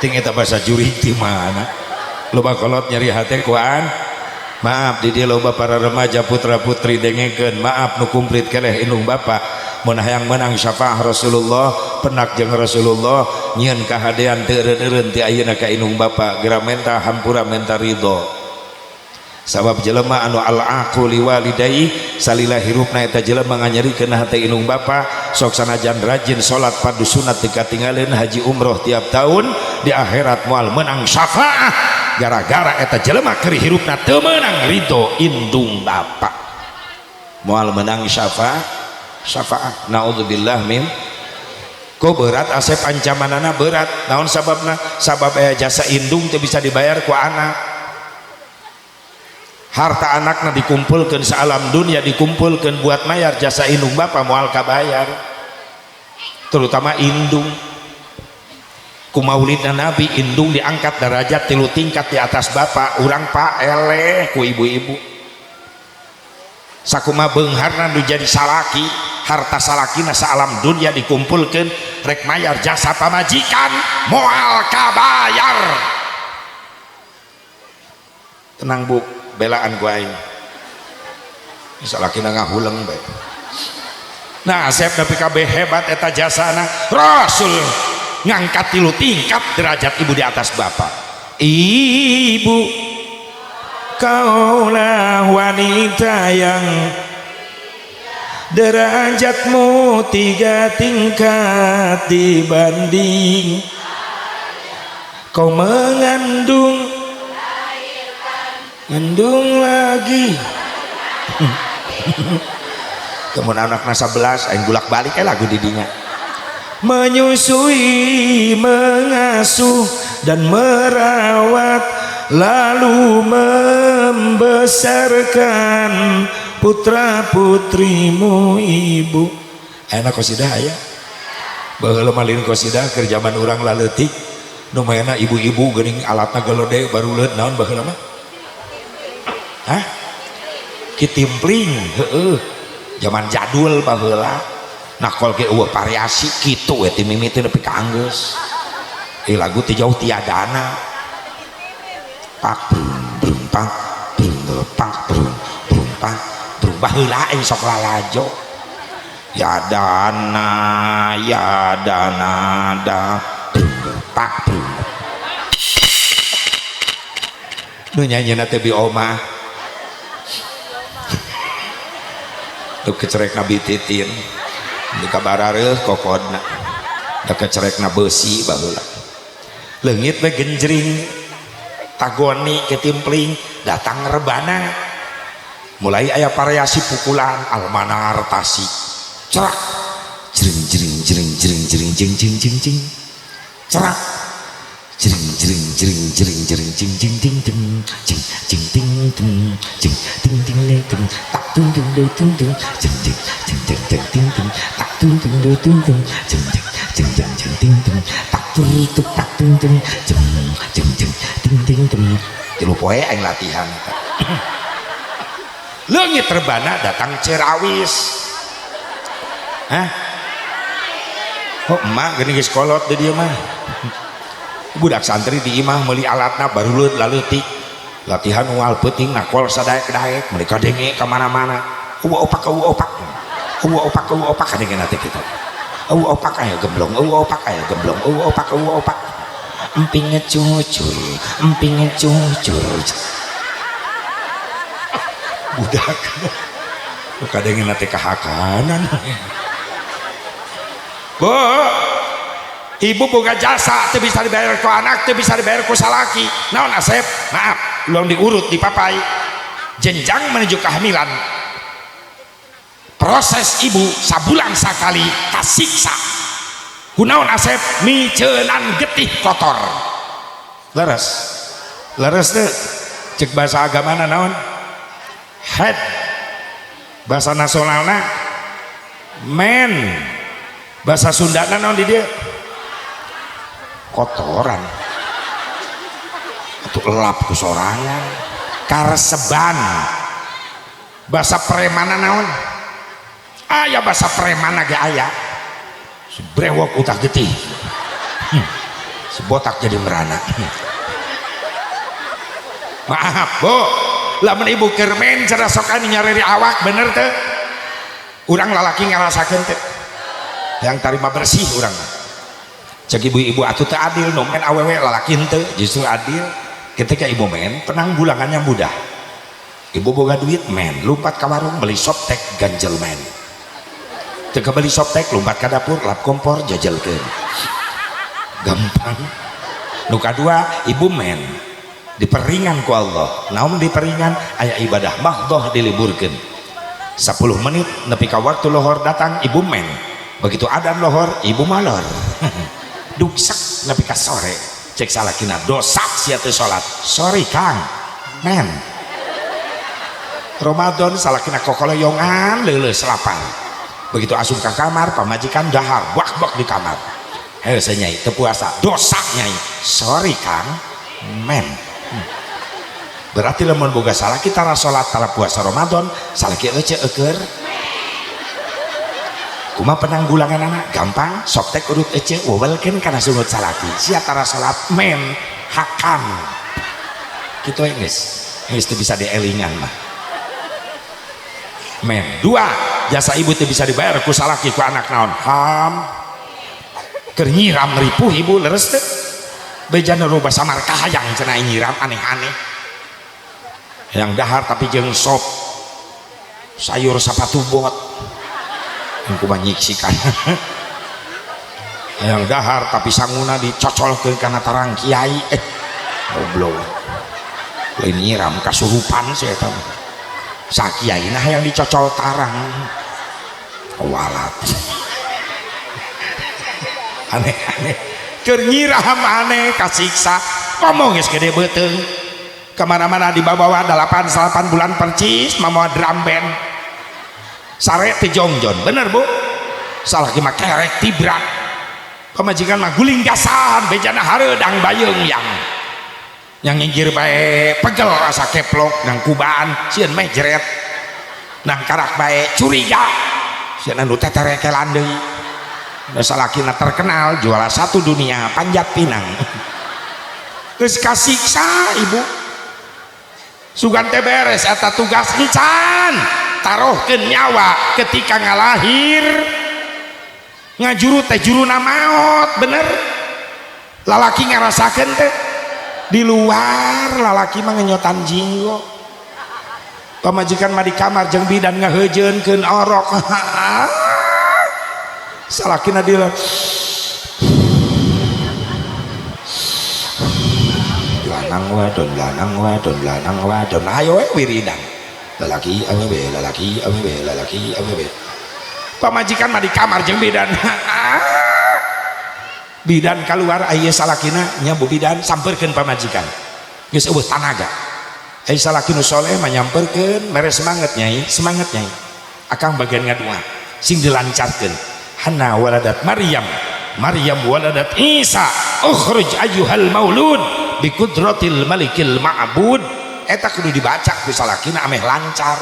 Ting eta bahasa jurig ti mana loba kolot nyeri hate kuan. Maaf di dia loba para remaja putra putri dengekeun, maaf nu kumplit keleh indung bapa mun hayang menang syafaah Rasulullah, penak jeung Rasulullah nyieun kahadean teu eureun-eureun ti ayeuna ka indung bapa, geura menta hampura menta ridho. Sabab jelema anu al-aqu liwalidai salila hirupna eta jelema nganyerikeun hate indung bapa, sok sanajan rajin salat fardu sunat teu katinggalin haji umroh tiap tahun, di akhirat moal menang syafaah gara-gara eta jelema keur hirupna teu meunang ridho indung bapa, moal menang syafaah. Naudzubillah min. Kok berat asep ancamanana berat, naon sababna? Sabab aya jasa indung teu bisa dibayar ku anak. Harta anakna dikumpulkeun saalam dunia dikumpulkeun buat mayar jasa indung bapa moal kabayar, terutama indung. Ku maulidna Nabi indung diangkat derajat 3 tingkat di atas bapak, urang pak eleh ku ibu-ibu. Sakuma beungharna nu jadi salaki, harta salakina saalam dunia dikumpulkeun Rek mayar jasa pamajikan moal kabayar. Tenang bu, belaan ku aing. Salakina ngahuleng bae. Nah, Asep nepi kabeh hebat eta jasana. Rasul ngangkat 3 tingkat derajat ibu di atas bapak. Ibu, kaulah wanita yang derajatmu 3 tingkat dibanding kau mengandung, ngandung lagi. Kemudian anak 11 aing bulak-balik lagu didinya. Menyusui, mengasuh dan merawat, lalu membesarkan putra putrimu ibu. Enak qasidah aya. Baheula malin qasidah keur zaman urang laleutik. Nu maena ibu-ibu geuning alatna gelode baruleut naon baheula mah? Hah? Kitimpling, heueuh. Zaman jadul baheula. Nakol ge eueuh variasi kitu we ti mimiti nepi ka anggeus. Lagu ti jauh tiadana. Pak brung brung pak brung pak brung brung pak brung baheula aing sok lalajo. Ya dana ya dana da brung pak brung. Nu nyanyina teh bi omah. Nu kecerekna bi titin. Di kabarareuh kokodna. Da kecerekna beusi baheula. Leungit we genjring. Tagoni ketimpling datang rebana. Mulai aya variasi pukulan Almanar Tasik. Cerak. Jring jring jring jring jring jing jing jing jing. Cerak. Jring jring jring jring jring jing jing ding ding jing jing ding ding jing ding ding ding ding tak dung dung dung dung dung jing jing jing jing jing ding ding tak dung dung dung dung dung jing jing jing jing jing ding ding tak dung tuk tak dung dung jing jing jing ding ding ding. Tilu poe aing latihan eta. Leungit rebana datang Cerawis. Hah? Oh emak geuning geus kolot di dieu mah. Budak santri di imah meuli alatna baruleut laleutik. Latihan unggal peuting nakol sadaek-daek meuli kadenge ka mana-mana. Eueuh opak eueuh opak. Eueuh opak eueuh opak kadenge teh kitu. Eueuh opak aya gemblong, eueuh opak aya gemblong, eueuh opak eueuh opak. Emping cucur, emping cucur. Budak kadenge teh kahakanan. Bu, ibu boga jasa teu bisa dibayar ku anak, teu bisa dibayar ku salaki. Naon Asep? Maaf, ulang diurut dipapai. Jenjang menuju kehamilan. Proses ibu sabulan sakali kasiksa. Kunaon Asep? Micenan getih kotor. Leres. Leres teu? Cek bahasa agamana naon? Head. Bahasa nasionalna men. Bahasa Sundana naon di dieu? Kotoran. Atuh elap ku sorangan. Kareseban. Bahasa premana naon? Aya bahasa premana ge aya. Si brewok utah getih. Si botak jadi merana. Maaf, Bu. Lamun ibu keur men cara sok anu nyareri awak bener teu? Urang lalaki ngarasakeun teu? Yang tarima bersih urang. Cek ibu-ibu atuh teu adil nu men awewe lalaki henteu, justru adil ketika ibu men penanggulangannya mudah. Ibu boga duit men, lompat ka warung beli softtek ganjel men. Teu beli softtek lompat ka dapur lap kompor jajelkeun. Gampang. Nu kadua ibu men diperingan ku Allah. Naon diperingan? Aya ibadah mahdoh diliburkeun. 10 menit nepi ka waktu lohor datang ibu men. Begitu adan lohor ibu malor. Duksak nepi ka sore. Cek salakina dosa sia teu salat. Sorry Kang. Men. Ramadan salakina kokoloyongan leuleus lapar. Begitu asup ka kamar pamajikan dahar bak-bak di kamar. Heuh nyai teu puasa dosa nyai. Sorry Kang. Men. Berarti lamun boga salaki tara salat tara puasa Ramadan, salaki euceu eueur. Kumaha penanggulangan anak? Gampang, softek urut ece wewelkeun kana sungut salaki. Sia tara salat men hakan. Kitu we geus. Geus teu bisa dielingan mah. Men, dua, jasa ibu teu bisa dibayar ku salaki ku anak naon? Ham. Keur nyiram ripuh ibu leres teu? Bejana loba samar kahayang cenah nyiram aneh-aneh. Yang dahar tapi jeung sop sayur sapatu bot. Kumaha nyiksikan. Yang dahar tapi sanguna dicocolkeun kana tarang kiai, goblok. Lain nyiram kasurupan sih eta mah. Sakiai nah yang dicocol tarang. Walat. Aneh-aneh. Keur nyiram aneh kasiksa. Ngomong geus gede beuteung. Kemana-mana dibawa 8 bulan percis mamawa drum band. Sare teh jongjon, bener bu? Salah mah kerek tibrak. Pamajikan mah guling gasan, bejana hareudang bayeung yang nginggir bae pegel asa keplok nang kubaan sieun meh jeret nang karak bae curiga sieun anu teterekelan deui. Da salakina terkenal juara satu dunia panjat pinang. Geus kasiksa ibu. Sugan teh beres eta tugas encan. Taruhkeun nyawa ketika ngalahir ngajuru teh juruna maot, bener? Lalaki ngarasakeun teh di luar lalaki mah ngenyotan jinggo, pamajikan mah di kamar jeung bidan ngaheujeunkeun orok. Salakina di luar lanang wadon lanang wadon lanang wadon ayo we wiridan lalaki awewe lalaki awewe lalaki awewe. Pamajikan mah di kamar jeung bidan. Bidan keluar aya salakina nya bu bidan sampeurkeun pamajikan geus eueuh tanaga. Aya salaki nu soleh mah nyamperkeun mere semangat nyai, semangat nyai, akang bagian ngadua sing dilancarkeun. Hana waladat Maryam, Maryam waladat Isa, ukhruj ayyuhal maulud bi qudratil malikil ma'bud. Eta kudu dibaca ku salakina ameh lancar.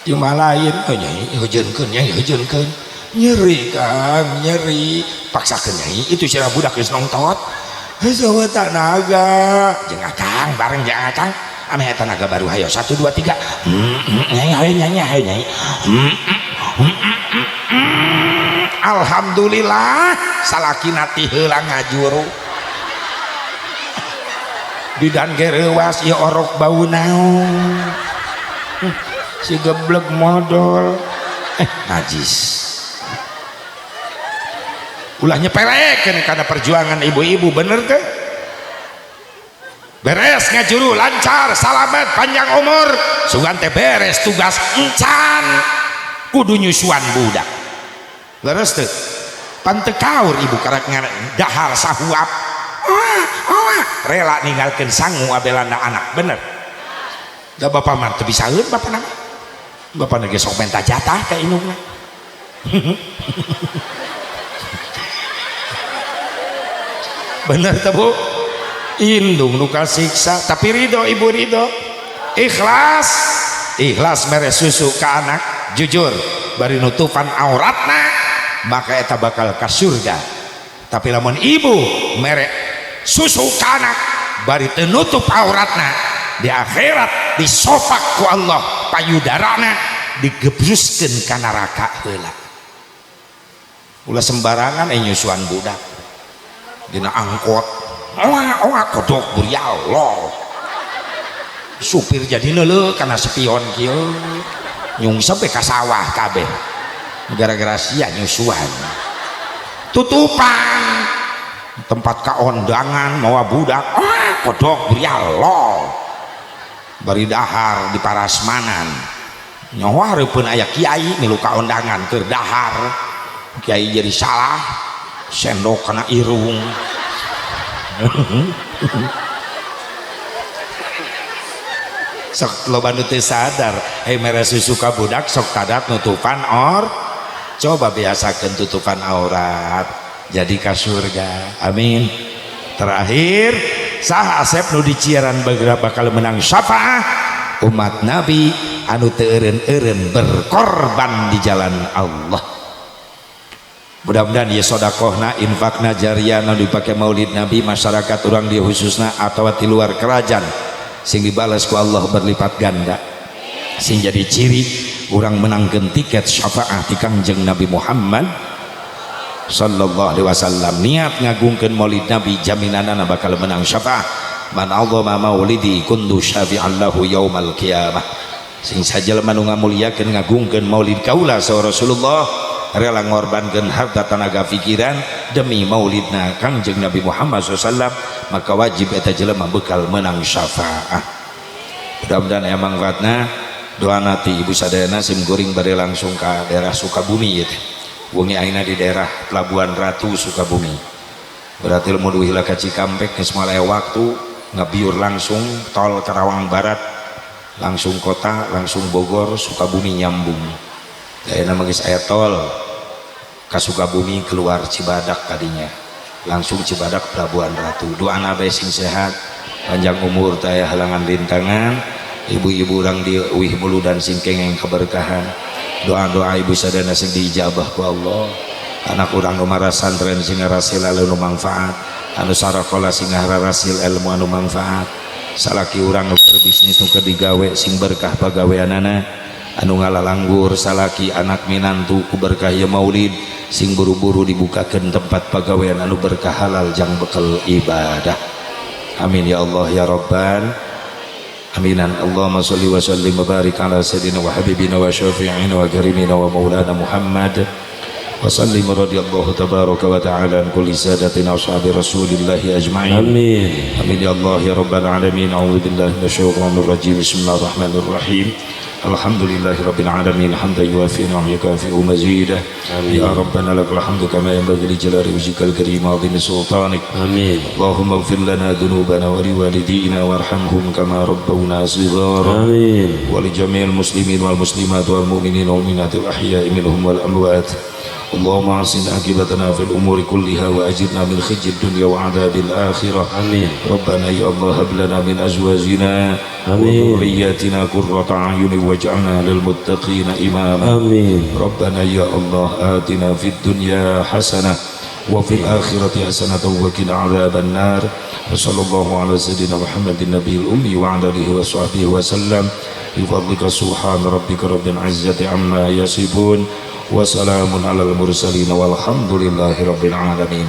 Cuma lain, oh nyai hujeunkeun nyai hujeunkeun, nyeri kang nyeri, paksakeun nyai itu cenah budak geus nongtot. Geus eueuh tanaga jeung akang bareng jeung akang ameh eta naga baru hayo 1 2 3. Nyai hayo nyai hayo nyai. Alhamdulillah salakina ti heula ngajuru. Bidan gereuwas ieu orok bau naon. Si geblek modol. Najis. Ulah nyepelekeun kana perjuangan ibu-ibu, bener teh? Beres ngajuru lancar, salamet, panjang umur. Sugan teh beres tugas encan kudu nyusuan budak. Leres teh? Pan teu kaur ibu karek dahar sahuap. Rela ninggalkeun sangu abelana anak, bener? Da bapak mah teu bisaeun bapak nama. Bapak ge sok menta jatah ka indungna. Bener teh bu? Indung nu kasiksa, tapi ridho ibu ridho. Ikhlas, ikhlas mere susu ka anak, jujur bari nutupan auratna, maka eta bakal ka surga. Tapi lamun ibu mere susu ka anak bari teu nutup auratna, di akhirat disopak ku Allah payudarana digebruskeun ka neraka heula. Ulah sembarangan nyusuan budak dina angkot oa oa kodok burial lor supir jadi neuleuh kana spion kieu nyungsep ka sawah kabeh gara-gara sia nyusuan tutupan tempat kaondangan mawa budak kodok burial lor bari dahar di parasmanan nyawa hareupeun aya kiai milu kaondangan keur dahar kiai jadi salah sendok kana irung. Sok loba nu teu sadar mere susu ka budak sok tadat nutupan or coba biasakeun tutupan aurat jadi ka surga. Amin. Terakhir sah Asep nu diciaran bakal menang syafaah umat Nabi Anu teu eureun-eureun berkorban di jalan Allah. Mudah-mudahan ya sodakohna, infakna, jariah nu dipake Maulid Nabi, masyarakat urang di khususna atau di luar kerajaan, sing dibalas ku Allah berlipat ganda, sing jadi ciri urang menangkan tiket syafaat di Kangjeng Nabi Muhammad sallallahu alaihi wasallam. Niat ngagungkeun Maulid Nabi, jaminanana bakal menang syafaat. Man azama maulidi kuntu syafi'an lahu yaumal qiyamah. Sing sajelema nu ngamuliakeun, ngagungkeun maulid kaula, saur Rasulullah, rela ngorbankeun harta, tenaga, pikiran demi maulidna Kangjeng Nabi Muhammad SAW, maka wajib eta jelema bekal menang syafaat. Mudah-mudahan aya manfaatna. Doa nanti ibu sadayana. Sim kuring bade langsung ke daerah Sukabumi gitu. Wengi ayeuna di daerah Pelabuhan Ratu, Sukabumi. Berarti lamun duwi ka Cikampek geus moal aya waktu, ngabiur langsung tol Karawang Barat, langsung kota, langsung Bogor, Sukabumi nyambung. Ayeuna mah geus aya tol ka Sukabumi, keluar Cibadak tadinya, langsung Cibadak, Pelabuhan Ratu. Doana bae sing sehat, panjang umur, taya halangan rintangan. Ibu-ibu urang di Uih Muludan sing kengeng keberkahan. Doa-doa ibu sadayana sing diijabah ku Allah. Anak urang nu marasantren sing ngarasil anu manfaat, anu sarakola sing ngarasil ilmu anu manfaat. Salaki urang nu berbisnis, nu keur digawe, sing berkah pagaweanana. Anu ngalalanggur salaki, anak, minantu, ku berkah ieu maulid sing buru-buru dibukakeun tempat pagawean anu berkah, halal jang bekal ibadah. Amin ya Allah ya Rabbal Aminan. Allahumma salli wa sallim wa barik ala sayyidina wa habibina wa syafi'ina wa karimina wa maulana Muhammad wa sallim. Radhiyallahu tabaraka wa ta'ala an kulli sadatina ashabi rasulillahi ajma'in. Amin. Amin ya Allah ya Rabbal alamin. A'udzu billahi minasyaitonir rajim. Bismillahirrahmanirrahim. Alhamdulillahi rabbil alamin hamdan yuwafi ni'amahu yukafi'u mazidah. Ya Rabbana lakal hamdu kama yanbaghi li jalali wajhikal karim wa 'azimi sultanik. Amin. اللهم اغفر لنا ذنوبنا ولوالدينا وارحمهم كما ربونا صغارا. Amin. ولجميع المسلمين والمسلمات والمؤمنين والمؤمنات الأحياء منهم والأموات. اللهم أحسن عاقبتنا في الأمور كلها وأجرنا من خزي الدنيا وعذاب الآخرة. Amin. ربنا يا الله هب لنا من أزواجنا آمين. وذرياتنا قرة أعين واجعلنا للمتقين إماما. Amin. ربنا يا الله آتنا في الدنيا حسنة وفي الآخرة حسنة وقنا عذاب النار. وصلى الله على سيدنا محمد النبي الأمي وعلى آله وصحبه وسلم بفضلك. سبحان ربك رب العزة عما يصفون وسلام على المرسلين والحمد لله رب العالمين.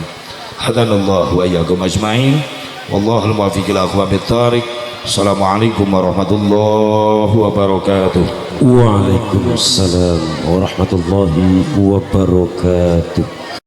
هدانا الله وإياكم أجمعين والله الموفق إلى أقوم الطريق. السلام عليكم ورحمة الله وبركاته. Waalaikumsalam warahmatullahi wabarakatuh.